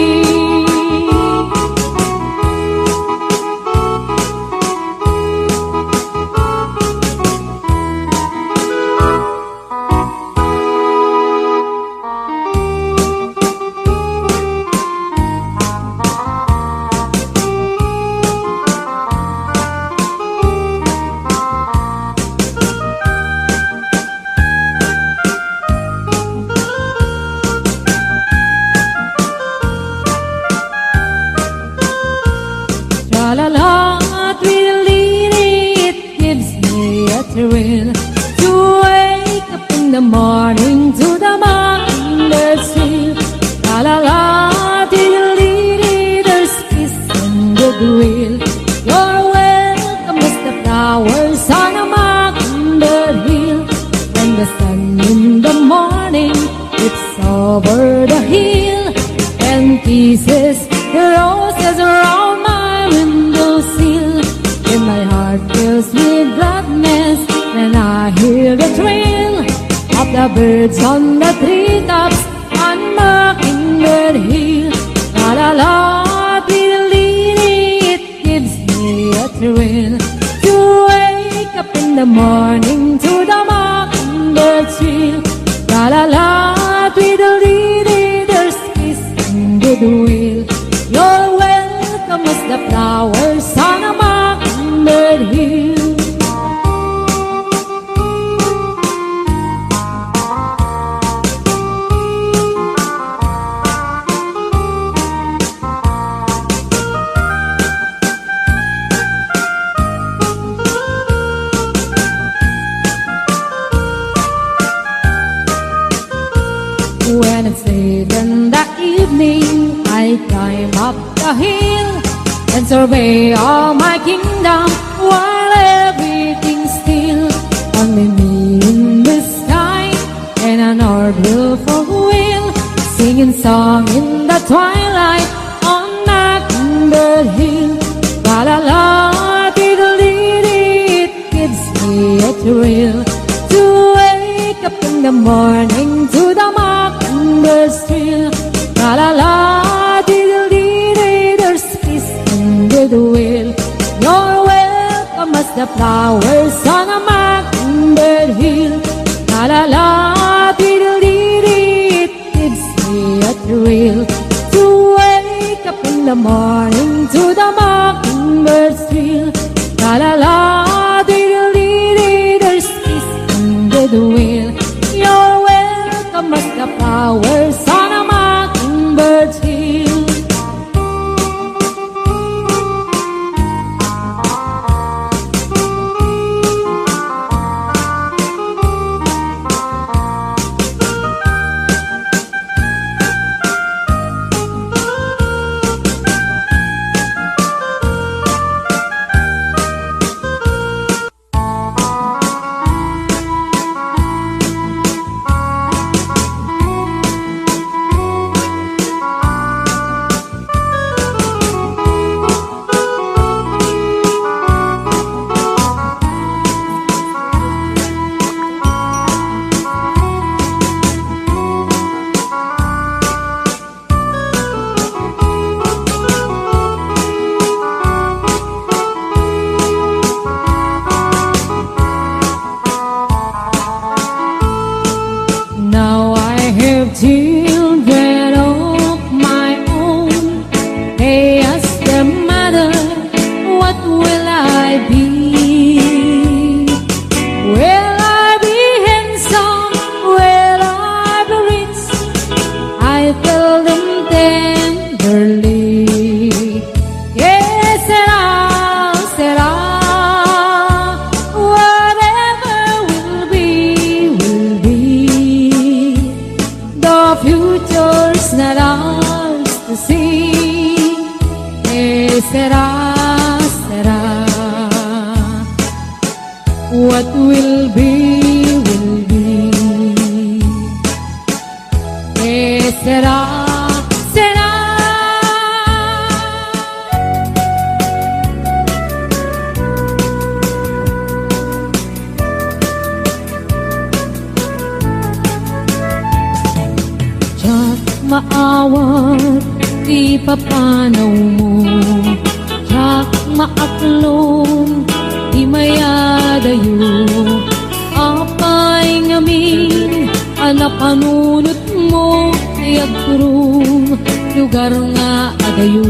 Tra-la-la, tweedledee, it gives me a thrill to wake up in the morning to the mockingbird trill. Tra-la-la, tweedledee, there's peace and goodwill. You're welcome as the flowers on a mockingbird hill. When the sun in the morning peeps over the hill and kisses the roses around my window sill, then my heart fills with gladness when I hear the trill of the birds on the treetops on Mockingbird Hill. Tra-la-la, tweedledee, it gives me a thrill to wake up in the morning to the mockingbird trill. Tra-la-la, tweedledee, there's peace and goodwill. You're welcome as the flowers on a mockingbird hill. When it's late in the evening, I climb up the hill and survey all my kingdom while everything's still. Only me in the sky and an odd willful wheel, singing song in the twilight on Mockingbird Hill. Tra-la-la, tweedledee, it gives me a thrill to wake up in the morning to the mockingbird's trill. Tra-la-la, tweedledee, there's peace and goodwill. You're welcome as the flowers on a mockingbird hill. Tra-la-la, tweedledee, it gives me a thrill to wake up in the morning to the mockingbird's trill. Tra-la-la, tweedledee, there's peace and goodwill. You're welcome as the flowers on a mockingbird's hill. What will be, will be. Que será, será. Diak maawat ti papanawmo, diak maaklon ti mayadayo. Apay ngamin a napanunotmo ti agturong lugar nga adayo.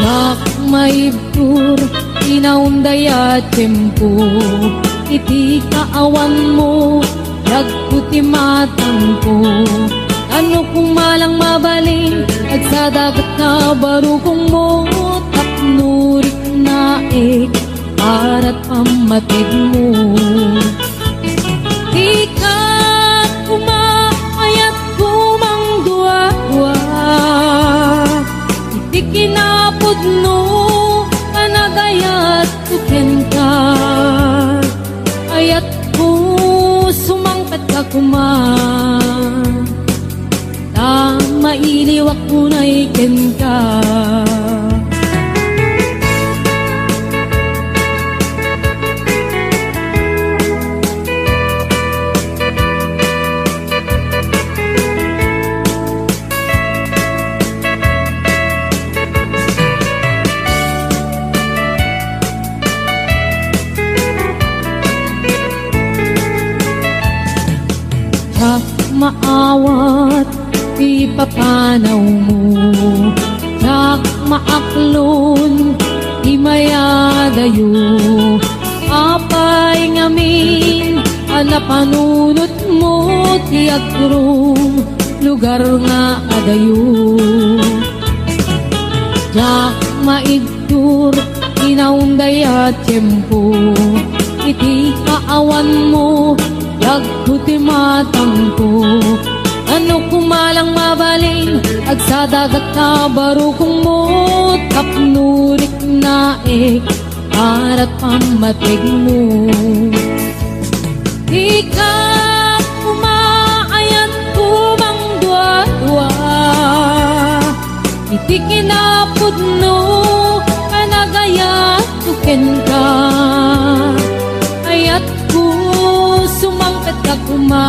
Diak maibtur ti naunday a tiempo, iti kaawanmo, dagko ti matangko. Ano koma lang mabalin, agsadagat nga barukongmo, tapno riknaek para pammategmo. Dika koma ayat koma mangduadua iti kinapudno a nagayatko kenka. Ayatko, sumangpetka koma. Ta mailiwak unay kenka. Diak maawat ti papanawmo, diak maaklon ti mayadayo. Apay ngamin a napanunotmo ti agturong lugar nga adayo. Diak maid- Tur, inaunday a tiempo, iti kaawanmo, dagko ti matangko. Ano koma lang mabalin, agsadagat nga barukongmo, tapno riknaek, para pammategmo. Dika koma ayat koma mangduadua iti kinapudno a nagayatko kenka. Ayatko, sumangpetka koma.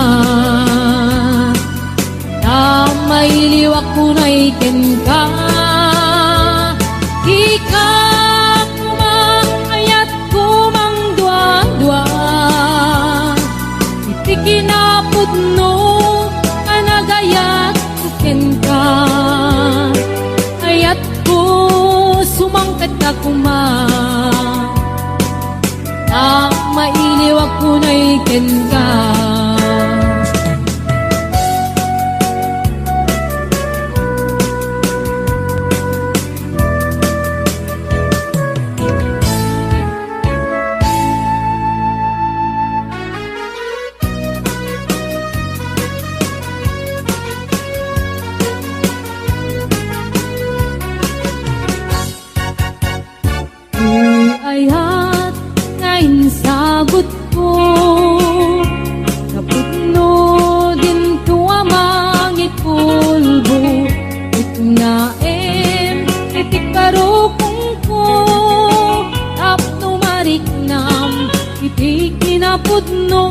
Ta mailiwak unay kenka. Dika koma ayat koma mangduadua iti kinapudno a nagayatko kenka. Ayatko, sumangpetka koma. Ta mailiwak unay kenka. Ti ayat nga insagutko, napudno dinto a mangipulbo, riknaem iti barukongko, tapno mariknam iti kinapudno.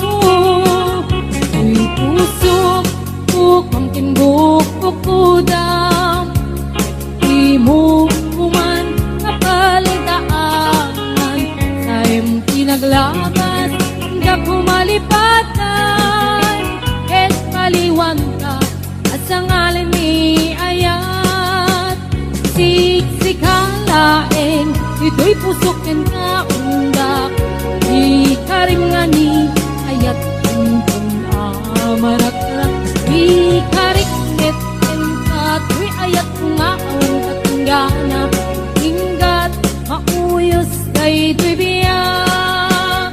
Ti pusok, bukam ken bukbukdam, imo man nga paldaangan, saem ti naglagas, dika malipatan, ket paliwanka, a sangalen ni ayat. Siksika laeng, ditoy pusok kenka undak, ikarim nga ni ayat, inton a marakrak, ikariknet kenka, toy ayat nga awan katunggana, inggat mauyos daytoy biag.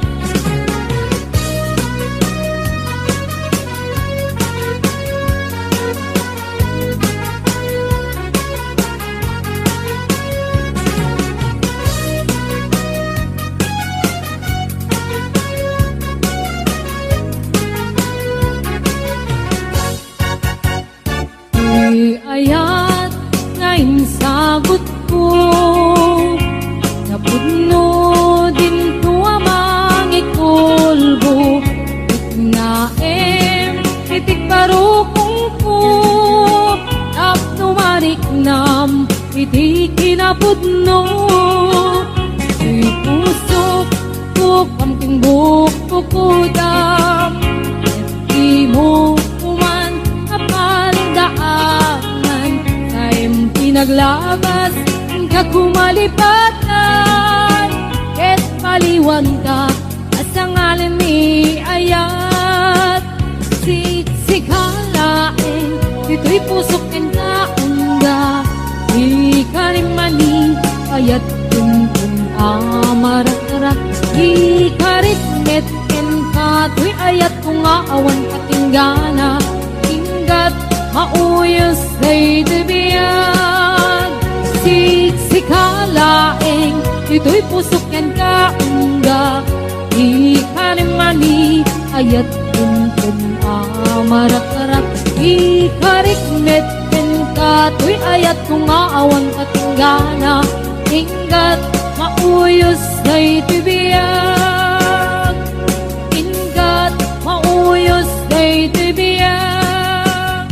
Ti kinapudno, ti pusok, bukam ken bukbukudam. Dimo man a paldaangan, kaem ti naglabas, ka kumalipatan, ket paliwanka, a sangalen ni ayat. Siksika laeng, ditoy pusok ken kaunda, ikarim mani ayat ken a marakrak, ikarit met ken katoy ayat ko nga awan katinggana, inggat mauyos daytoy biag. Siksika laeng, ditoy pusok ken kaunda, ikarim mani ayat ken a marakrak, ikarit met ken katoy ayat ko nga awan katinggana, inggat mauyos daytoy biag, inggat mauyos daytoy biag.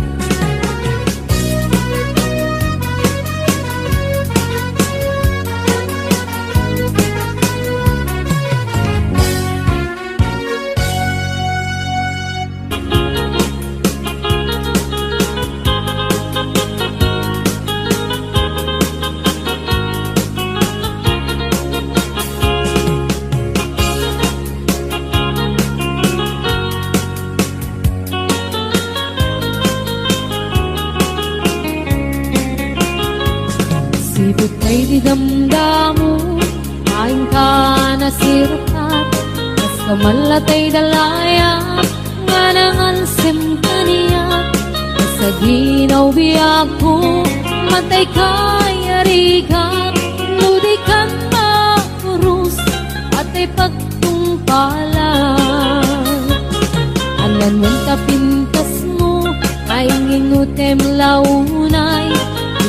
Sipud tay di damdamo, kainka nasirkat, kas kamallatay dalaya, nga nangalsem kaniak, kas aginaw biagko, matay kayarigat, no di kan maurus, atay pag tungpalan. Anan wen ta pintasmo, ay ngingutem launay.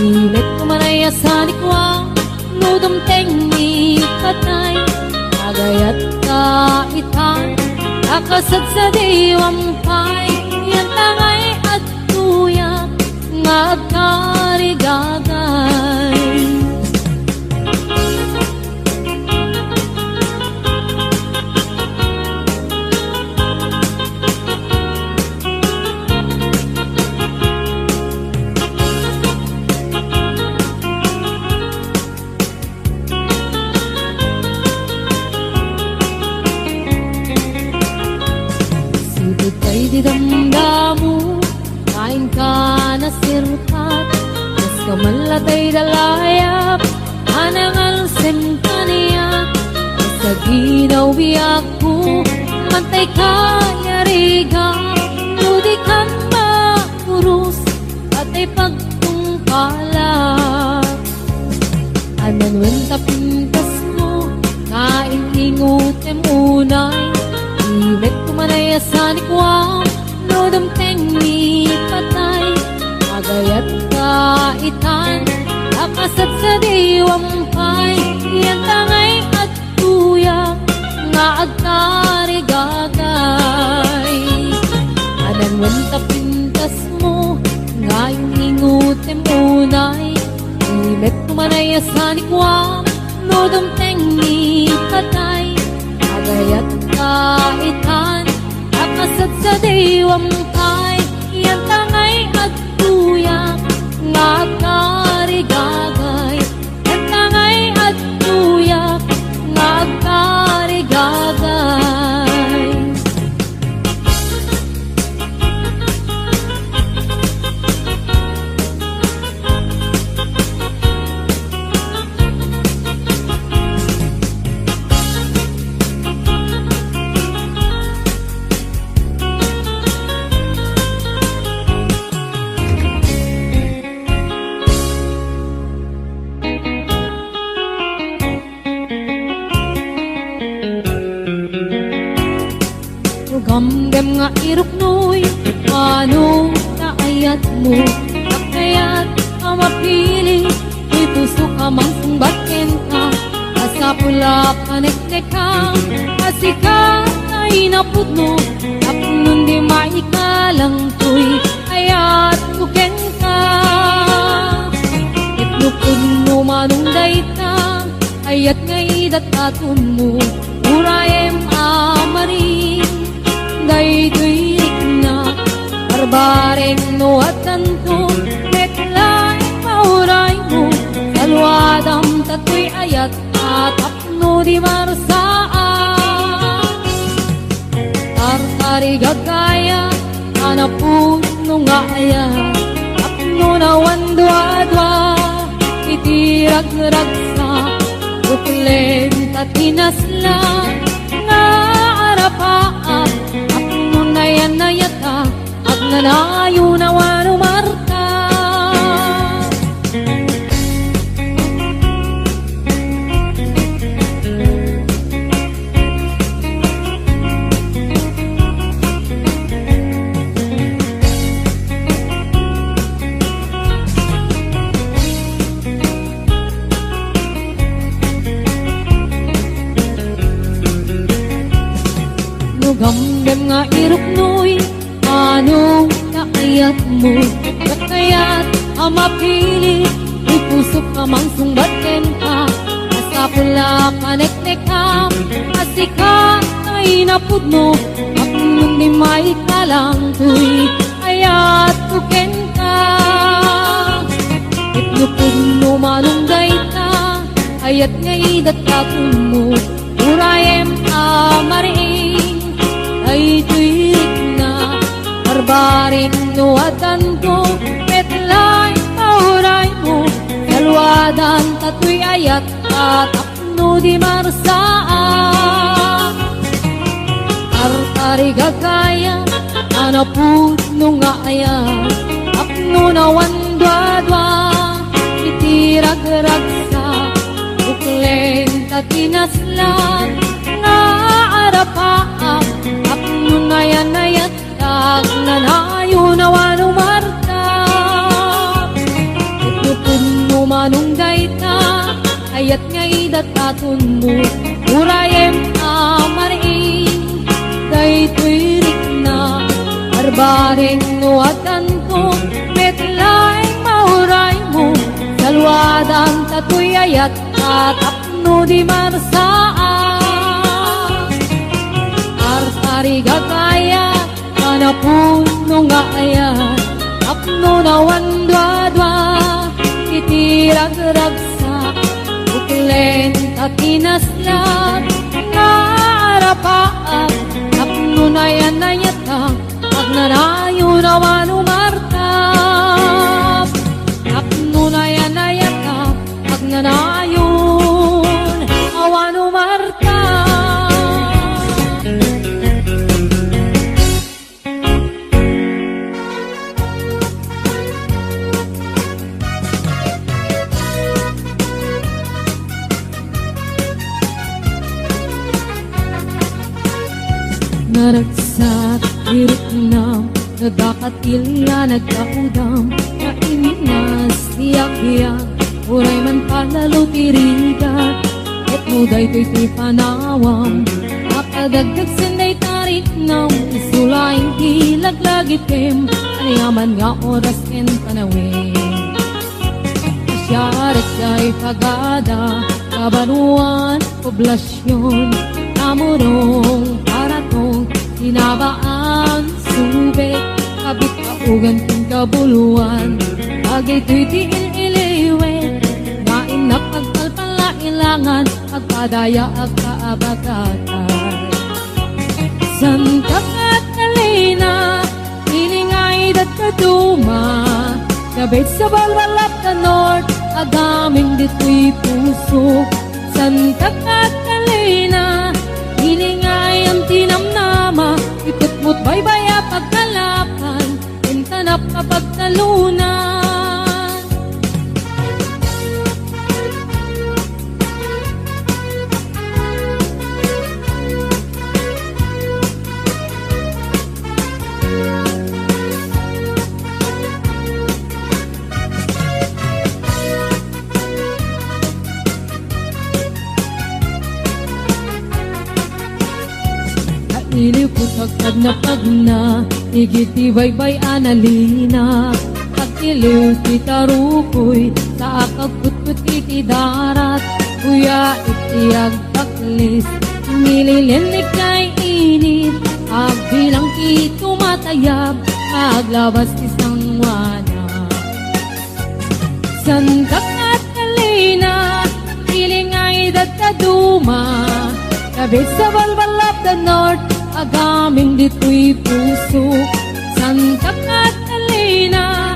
Ilet ko manay a sanikua, no dumteng ni patay. Agayat ka itan, a kasadsadiwam pay, yan tangay agtuyak nga agkarigagay. Sipud tay di damdamo, kainka nasirpat, kas kamallatay dalayap, a nangalsem kaniak, kas aginaw biagko, matay kayarigat, no di kan maurus, atay pagtungpalak. Anan wen ta pintasmo, kain ingutem unay, imet ko manay a sanikuam, no dumteng ni patay, agayat ka itan, a kasadsadiwam pay, yan tangay agtuyak nga agkarigagay. Anan wen ta pintasmo, nga ingutem unay, imet ko manay a sanikuam, no dumteng ni patay, agayat ka itan, a kasadsadiwam pay, yan tangay agtuyak nga agkarigagay, yan tangay agtuyak nga agkarigagay. Gamgam nga iruknoy, ano ta ayatmo? Kayat a mapili, ti puso ka mangsungbat kenka. Masapul a paneknekam, a sika ta inapudno, tapno di maikalangtoy, ayatko kenka. Ket no pudno Manong dayta, ayat nga idat atunmo, urayem a maring. Daytoy rikna, barbareng no addanto, met laeng mauraymo, saluadam ta toy ayat a tapno di marsaan. Tartarigagaya, a napudno nga ayat, tapno awan duadua, iti ragragsak, uklen ta tinasla, nga arapaak, tapno nayan-nayatak, agnanayon awan umarta. No gamgam nga iruknoy, ano nga ayatmo? Ket kayat a mapili, ti pusok a mangsungbat kenka. Masapul a paneknekam, a sika ay napudno, tapno di maikalang toy ayatko kenka. Ket no pudno manong dayta, ayat nga idat atunmo, urayem a maring. Daytoy rikna, barbareng no addanto, met laeng mauraymo, saluadan ta toy ayat a tapno di marsaan. Tartarigagaya, a napudno nga ayat, tapno awan duadua, iti ragragsak, uklen ta tinasla, nga arapaak, tapno nayan-nayatak, agnanayon awan umarta. Ket no pudno manong dayta, ayat nga idat atunmo, urayem a maring. Daytoy rikna, barbareng no addanto, met laeng mauraymo, saluadan ta toy ayat a tapno di marsaan. Tartarigagaya, a napudno nga ayat, tapno awan duadua, iti ragragsak, uklen ta tinasla, nga arapaak, tapno nayan-nayatak, agnanayon awan umarta. Tapno nayan-nayatak, agnanayon awan umarta. Naragsak ti riknam, nadakatil nga nagkaudam, naimnas ti agbiag, uray man palalo ti rigat, ket no daytoy ti panawam, makadagdag sen dayta riknam, isu laeng ti laglagitem, aniaman nga oras ken panawen. Siarek jay pagada, kabaruan, poblasion, Tamurong, Paratong, Tinabaan, Subic, Kabit, Kaugan, ken Kabuluan. Dagitoy ti il-iliwet, nga innak agpalpalailangan, agpadaya, agkaabagatan. Santa Catalina, Ilingay dagta duma, David sa Balwalap ta North, agaming ditoy puso. Santa Catalina, ilingay ang tinamnama, iputmut baybay a pagkalapan, intanap a pagtalunan. Nailiw ko sagkad napagna, igid ti baybay a nalina. Agiliw ti tarukoy, Akagkutkot iti darat, kuya iti agdaklis. Nililinnik nga init, agbilang ti tumatayab, aglabas ti sanguana. Santa Catalina, ili nga idadta duma, kabit sa balbal of the north, agaming ditoy puso. Santa Catalina,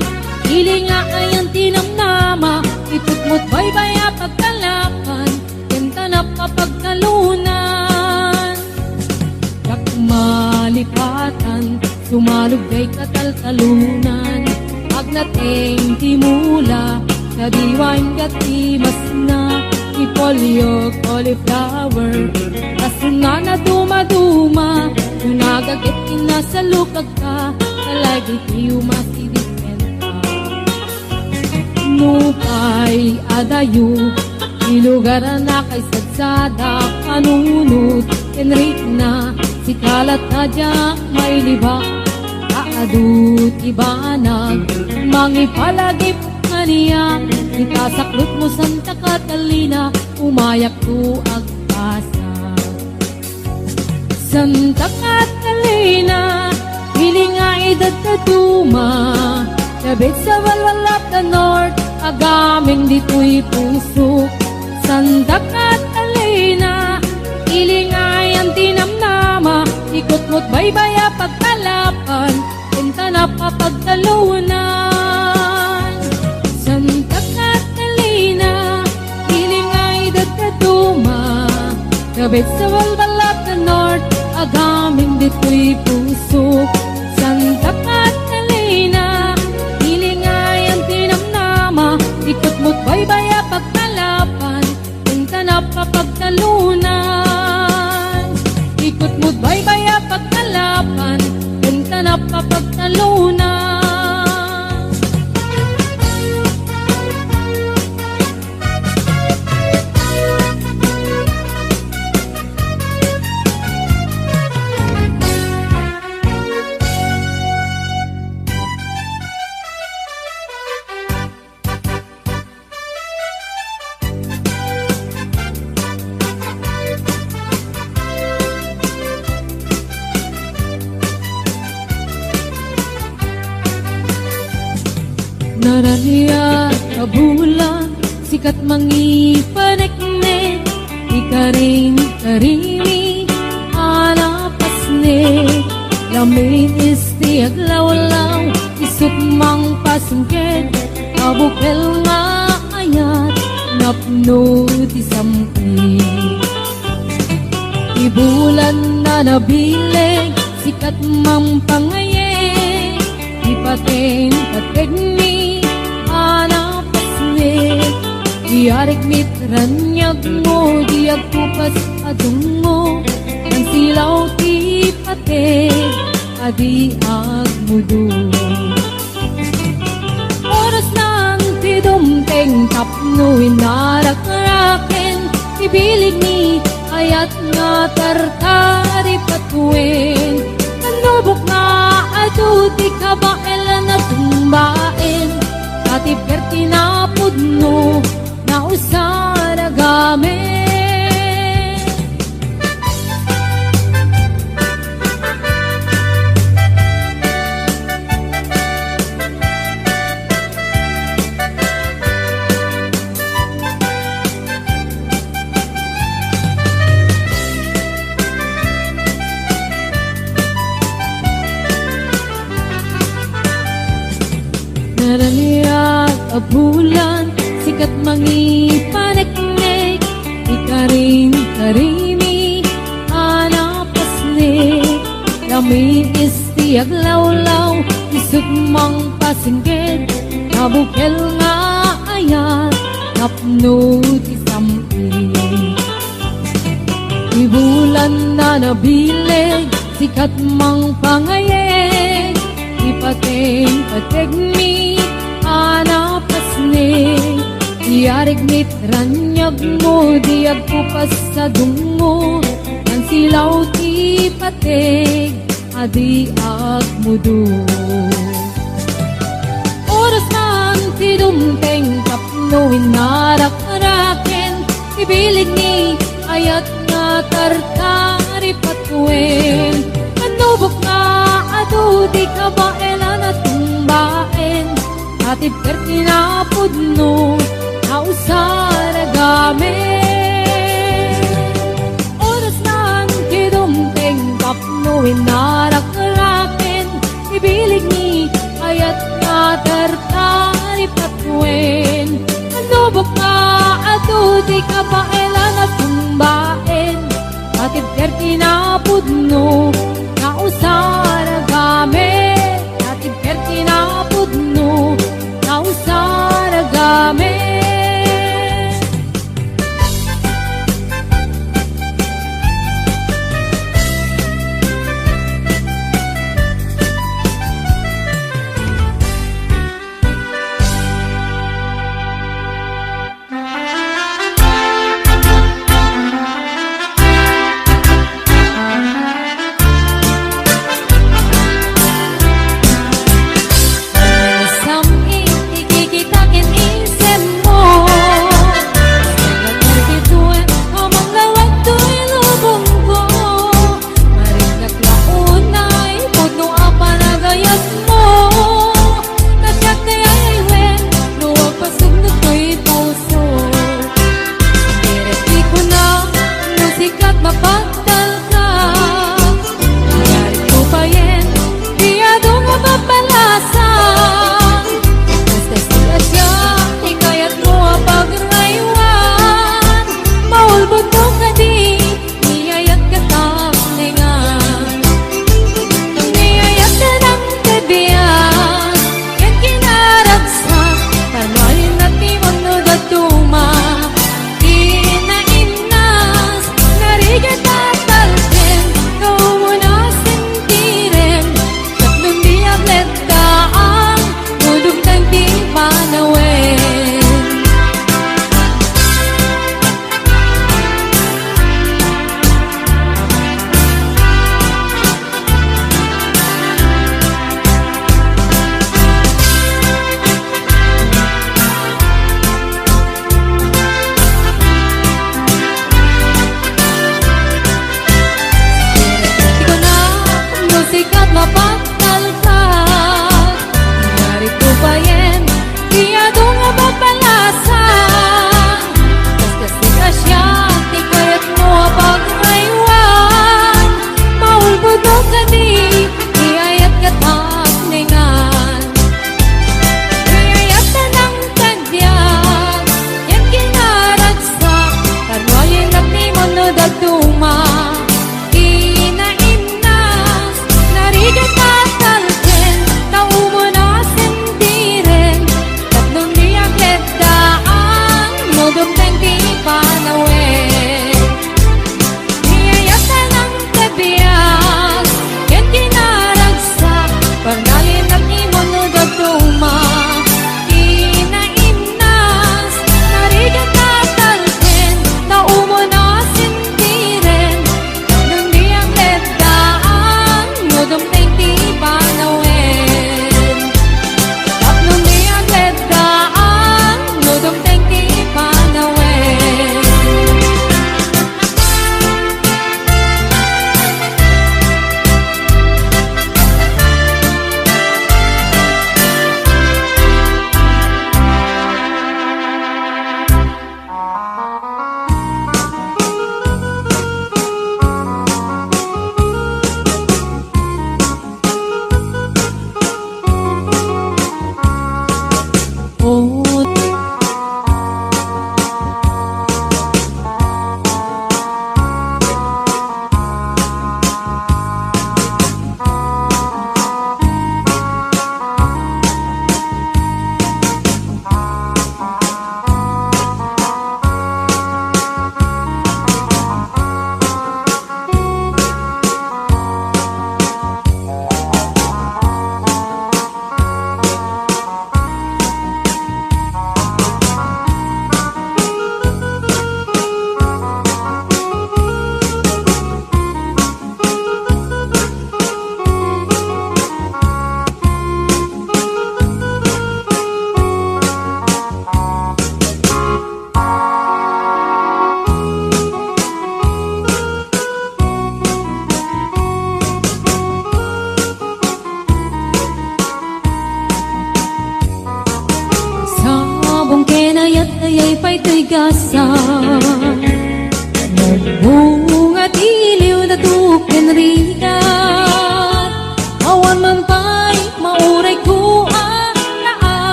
ili nga ayan ti namnama, iputmot baybay a pagkalapan, ken tanap a pagtalunan. Dak malipatan, sumalog jay kataltalunan. Agnateng ti mula, kadiwan ket ti masna, ti polio, cauliflower. Kasuna na dumaduma, no nagaget ti nasalukag ka, talagi ti umasidikenta. Nupay adayo, ti lugar a nakaisadsada, panunot ken rikna, sika latta diak mailiba. Adu ti banag, mangipalagip kaniak, ita saklotmo Santa Catalina, umayakto agbasag. Santa Catalina, ili nga idadta duma, kabit sa balbal of the north, agaming ditoy puso. Santa Catalina, ili nga ayan ti namnama, ikutmot baybay a pagkalapan, ken tanap a pagtalunan. Santa Catalina, ili nga idadta duma, kabit sa balbal of the north, agaming ditoy puso. Santa Catalina, ili nga ayan ti namnama, ikutmot baybay a pagkalapan, ken tanap a pagtalunan. Ikutmot baybay a pagkalapan, ken tanap a pagtalunan. Naraniat a bulan, sikat mangipaneknek, ikaring-karimi a napasnek, lamiis ti aglawlaw, isut' mangpasingked, a bukel nga ayat, napno ti sampi. Ti bulan a nabileg, sikat mangpangayeg, ti pateng-pategmi a napasnek, ti arigmit raniagmo, di agkupas a dungngo, nansilaw ti pateg a di agmudo. Orasnan ti dumteng tapno inarakraken ti bileg mi, ayat nga tartari patuen. Nalubok nga adu ti kabael a natumbaen, natipker ti napudno, nausar a gamen. Naraniat a bulan, sikat mangipaneknek, ikaring-karimi a napasnek, lamiis ti aglawlaw, isut' mangpasingked, a bukel nga ayat, napno ti sampi. Ti bulan a nabileg, sikat mangpangayeg, ti pateng-pategmi a napasnek, ti arigmit raniagmo, di agkupas a dungngo, nansilaw ti pateg a di agmudo. Orasnan ti dumteng tapno No innarak raken ti bileg ni ayat nga tartaripatuen. Annubok nga adu ti kabaelan a tumbaen, a ti perti napudno nga usaragamen. Oras nan ti dumteng tapno innarak raken ti bileg ni ayat nga tartaripatuen. Annubok nga adu ti kabaelan a tumbaen, a ti perti napudno nga usaragamen, a ti perti napudno nga usaragamen. Sam-it ti kikita ken isem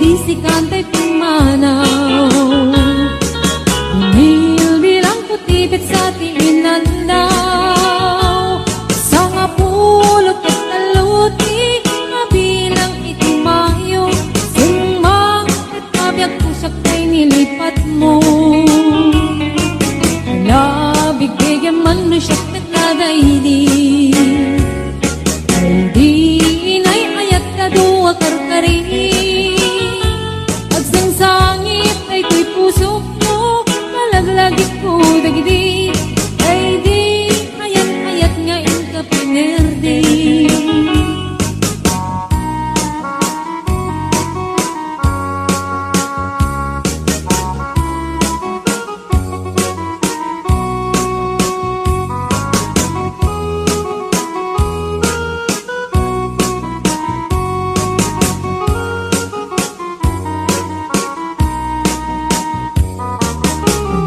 Iti sikan tay pimmanaw, binilbilangko ti petsa ti inaldaw. Sangapulo ket tallo ti mabilang iti Mayo. Simmang ket mabiagko siak tay nilipatmo. Ala, bigbigem man no siak met la daydi. Daydi inay-ayat kadu a karkari. Agsangsangit daytoy pusokmo, malaglagipko dagidi. Daydi ayan-ayat nga inka pinerdi.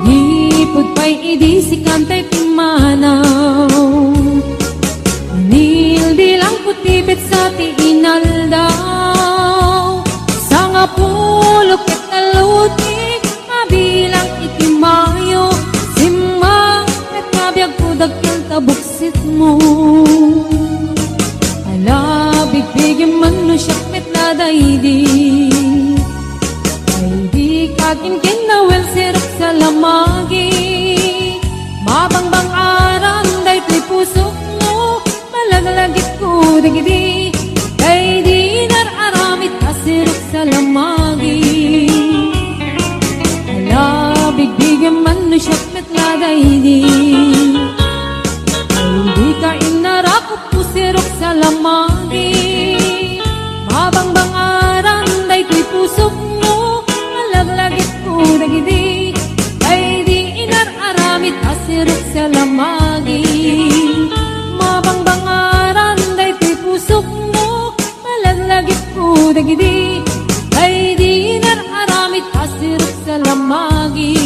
Manipud pay idi sikan tay pimmanaw, binilbilangko ti petsa ti inaldaw. Sangapulo ket tallo ti mabilang iti Mayo. Simmang ket mabiagko dakkel ta buksitmo. Ala, bigbigem man no siak met la daydi. Daydi kakinkinawel sirok sa lamagi. Mabangbang-aran daytoy pusokmo, malaglagipko dagidi. Daydi inar-aramid a sirok sa lamagi. Ala, bigbigem man no siak met la daydi. Daydi ka inarakup pusirok sa lamagi. Mabangbang-aran daytoy pusokmo, malaglagipko dagidi. Daydi inar-aramid a sirok sa lamagi. Mabangbang-aran daytoy pusokmo, malaglagipko dagidi. Daydi inar-aramid a sirok sa lamagi.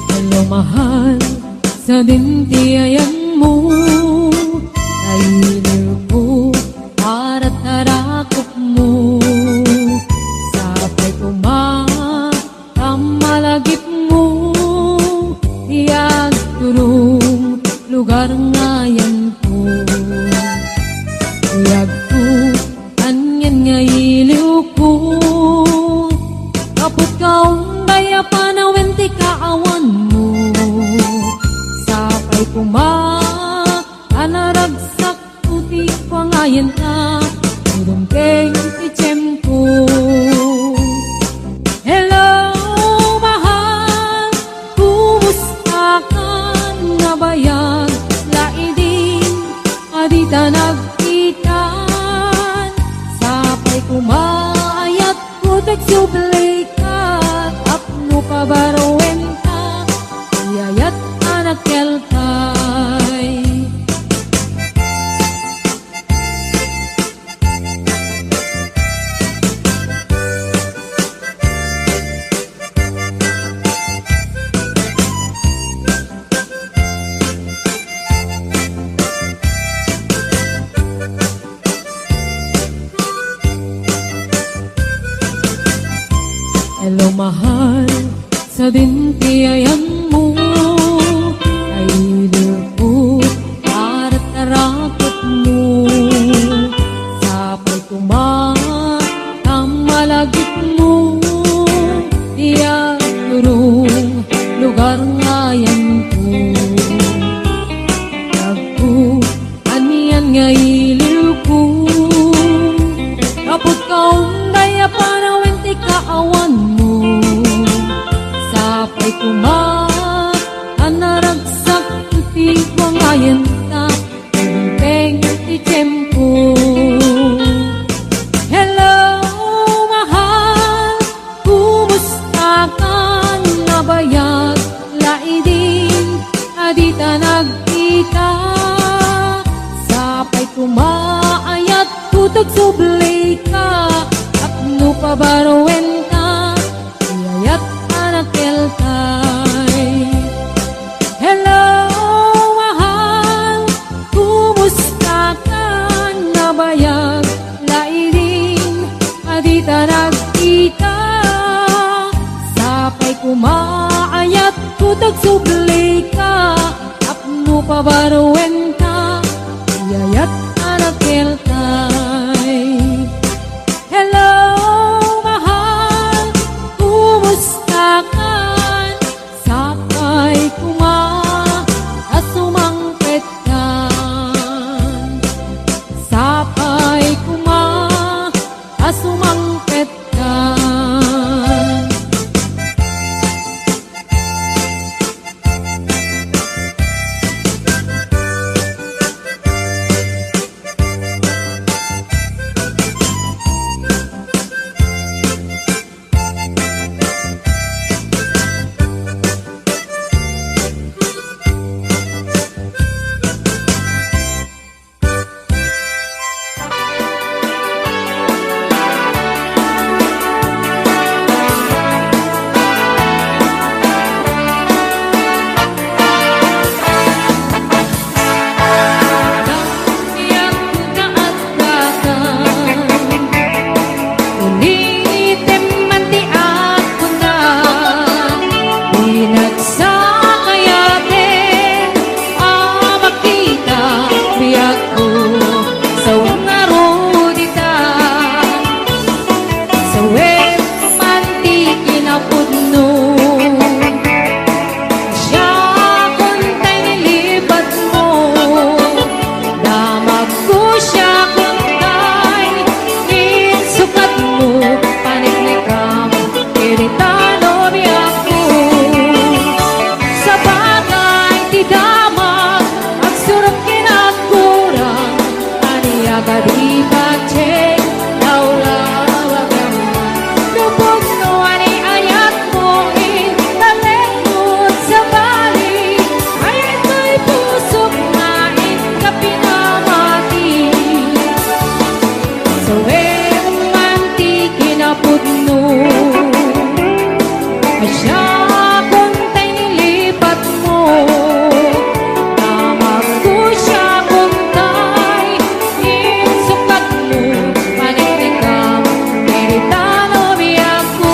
Hello, mahal, sadin ti ayanmo. Nailiwko, aratarakupmo. Sapay koma, ta malagipmo ti agturong lugar nga ayanko. Ti agko, anian nga iliwko. Kaput kaunday a panawen ti kaawanmo. Sapay koma, a naragsak Putik pangayan ta, idumteng ti tiempo. Hello, mahal, kumusta ka? Nabayag la idin a dita nagkitan. Sapay koma, ayat ko, ti agsubli ka, tapno pabaruen ta, ti ayat a nagkelkay. Hello, mahal, sadin ti ayanmo, ay lubot, arataraketmo. Sapay koma, ta malagipmo, ti agturong lugar nga ayanko. Agko, anian nga iliwko, kaput kaunday a panawen ti kaawanmo. Sapay koma, a naragsak ti pangayan ta, idumteng ti tiempo. Hello, mahal, kumusta ka? Nabayag la idin a dita nag- Ita, sapay koma ayat, kutag sublika, tapno pabaruenta, iyayat a nakeltay. Hello, mahal, kumusta ka? Nabayag laeng a dita nagkita. Sapay koma ayat, kutag sublika, tapno pabaruenta, iyayat a nakeltay. Hello, mahal, kumusta ka? Sapay koma a sumangpet ka. Sapay koma a sumangpet ka. Ulitem man ti akuna, pinagsakayaten a makita biagko, sawen ngarud ita, sawen man ti kinapudno. Siakon tay nilipatmo, damagko siakon tay insukatmo, paneknekam, iritano biagko. Sabagay ti damag, agsurok ken agkurang, ania kadi patien, lawlawagam. No pudno a ni ayatmo, intalekmo, sabali, ay, ay, pusok nga inka pinamati. Sawen man ti kinapudno, siakon tay nilipatmo, damagko siakon tay insukatmo, paneknekam, iritano biagko.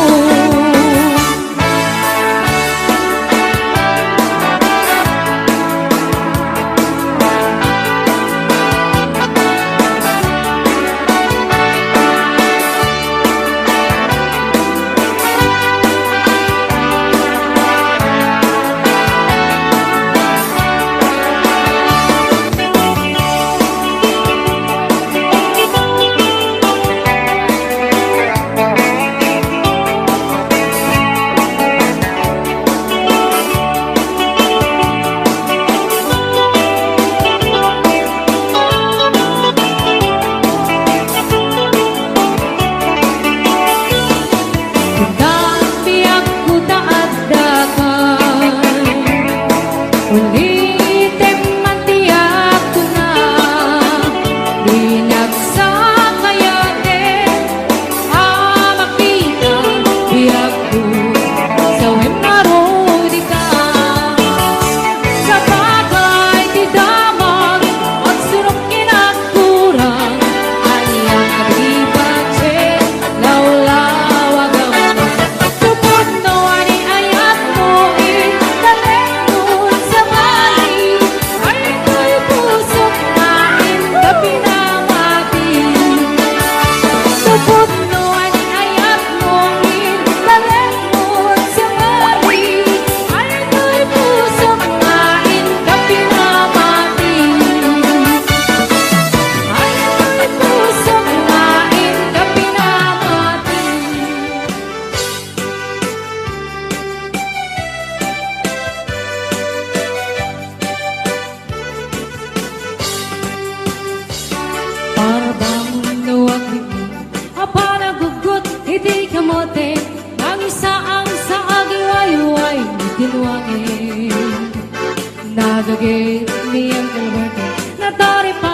Biagko ta adda ka. Ulitem man ti akuna, pinagsakayaten a makita biagko, sawen ngarud ita. Sabagay ti damag, agsurok ken agkurang, ania kadi patien, lawlawagam. No pudno a ni ayatmo, intalekmo, sabali, ay, ay, pusok nga inka pinamati. No pudno a ni ayatmo, intalekmo, sabali, ay, ay, pusok nga inka pinamati. Ay, ay, pusok nga inka pinamati. Para bang nawaglit a panaggugut iti kamote, nangisa-angsa agiwayway iti nuangen. Naga Give me a little working. Not thirty-five.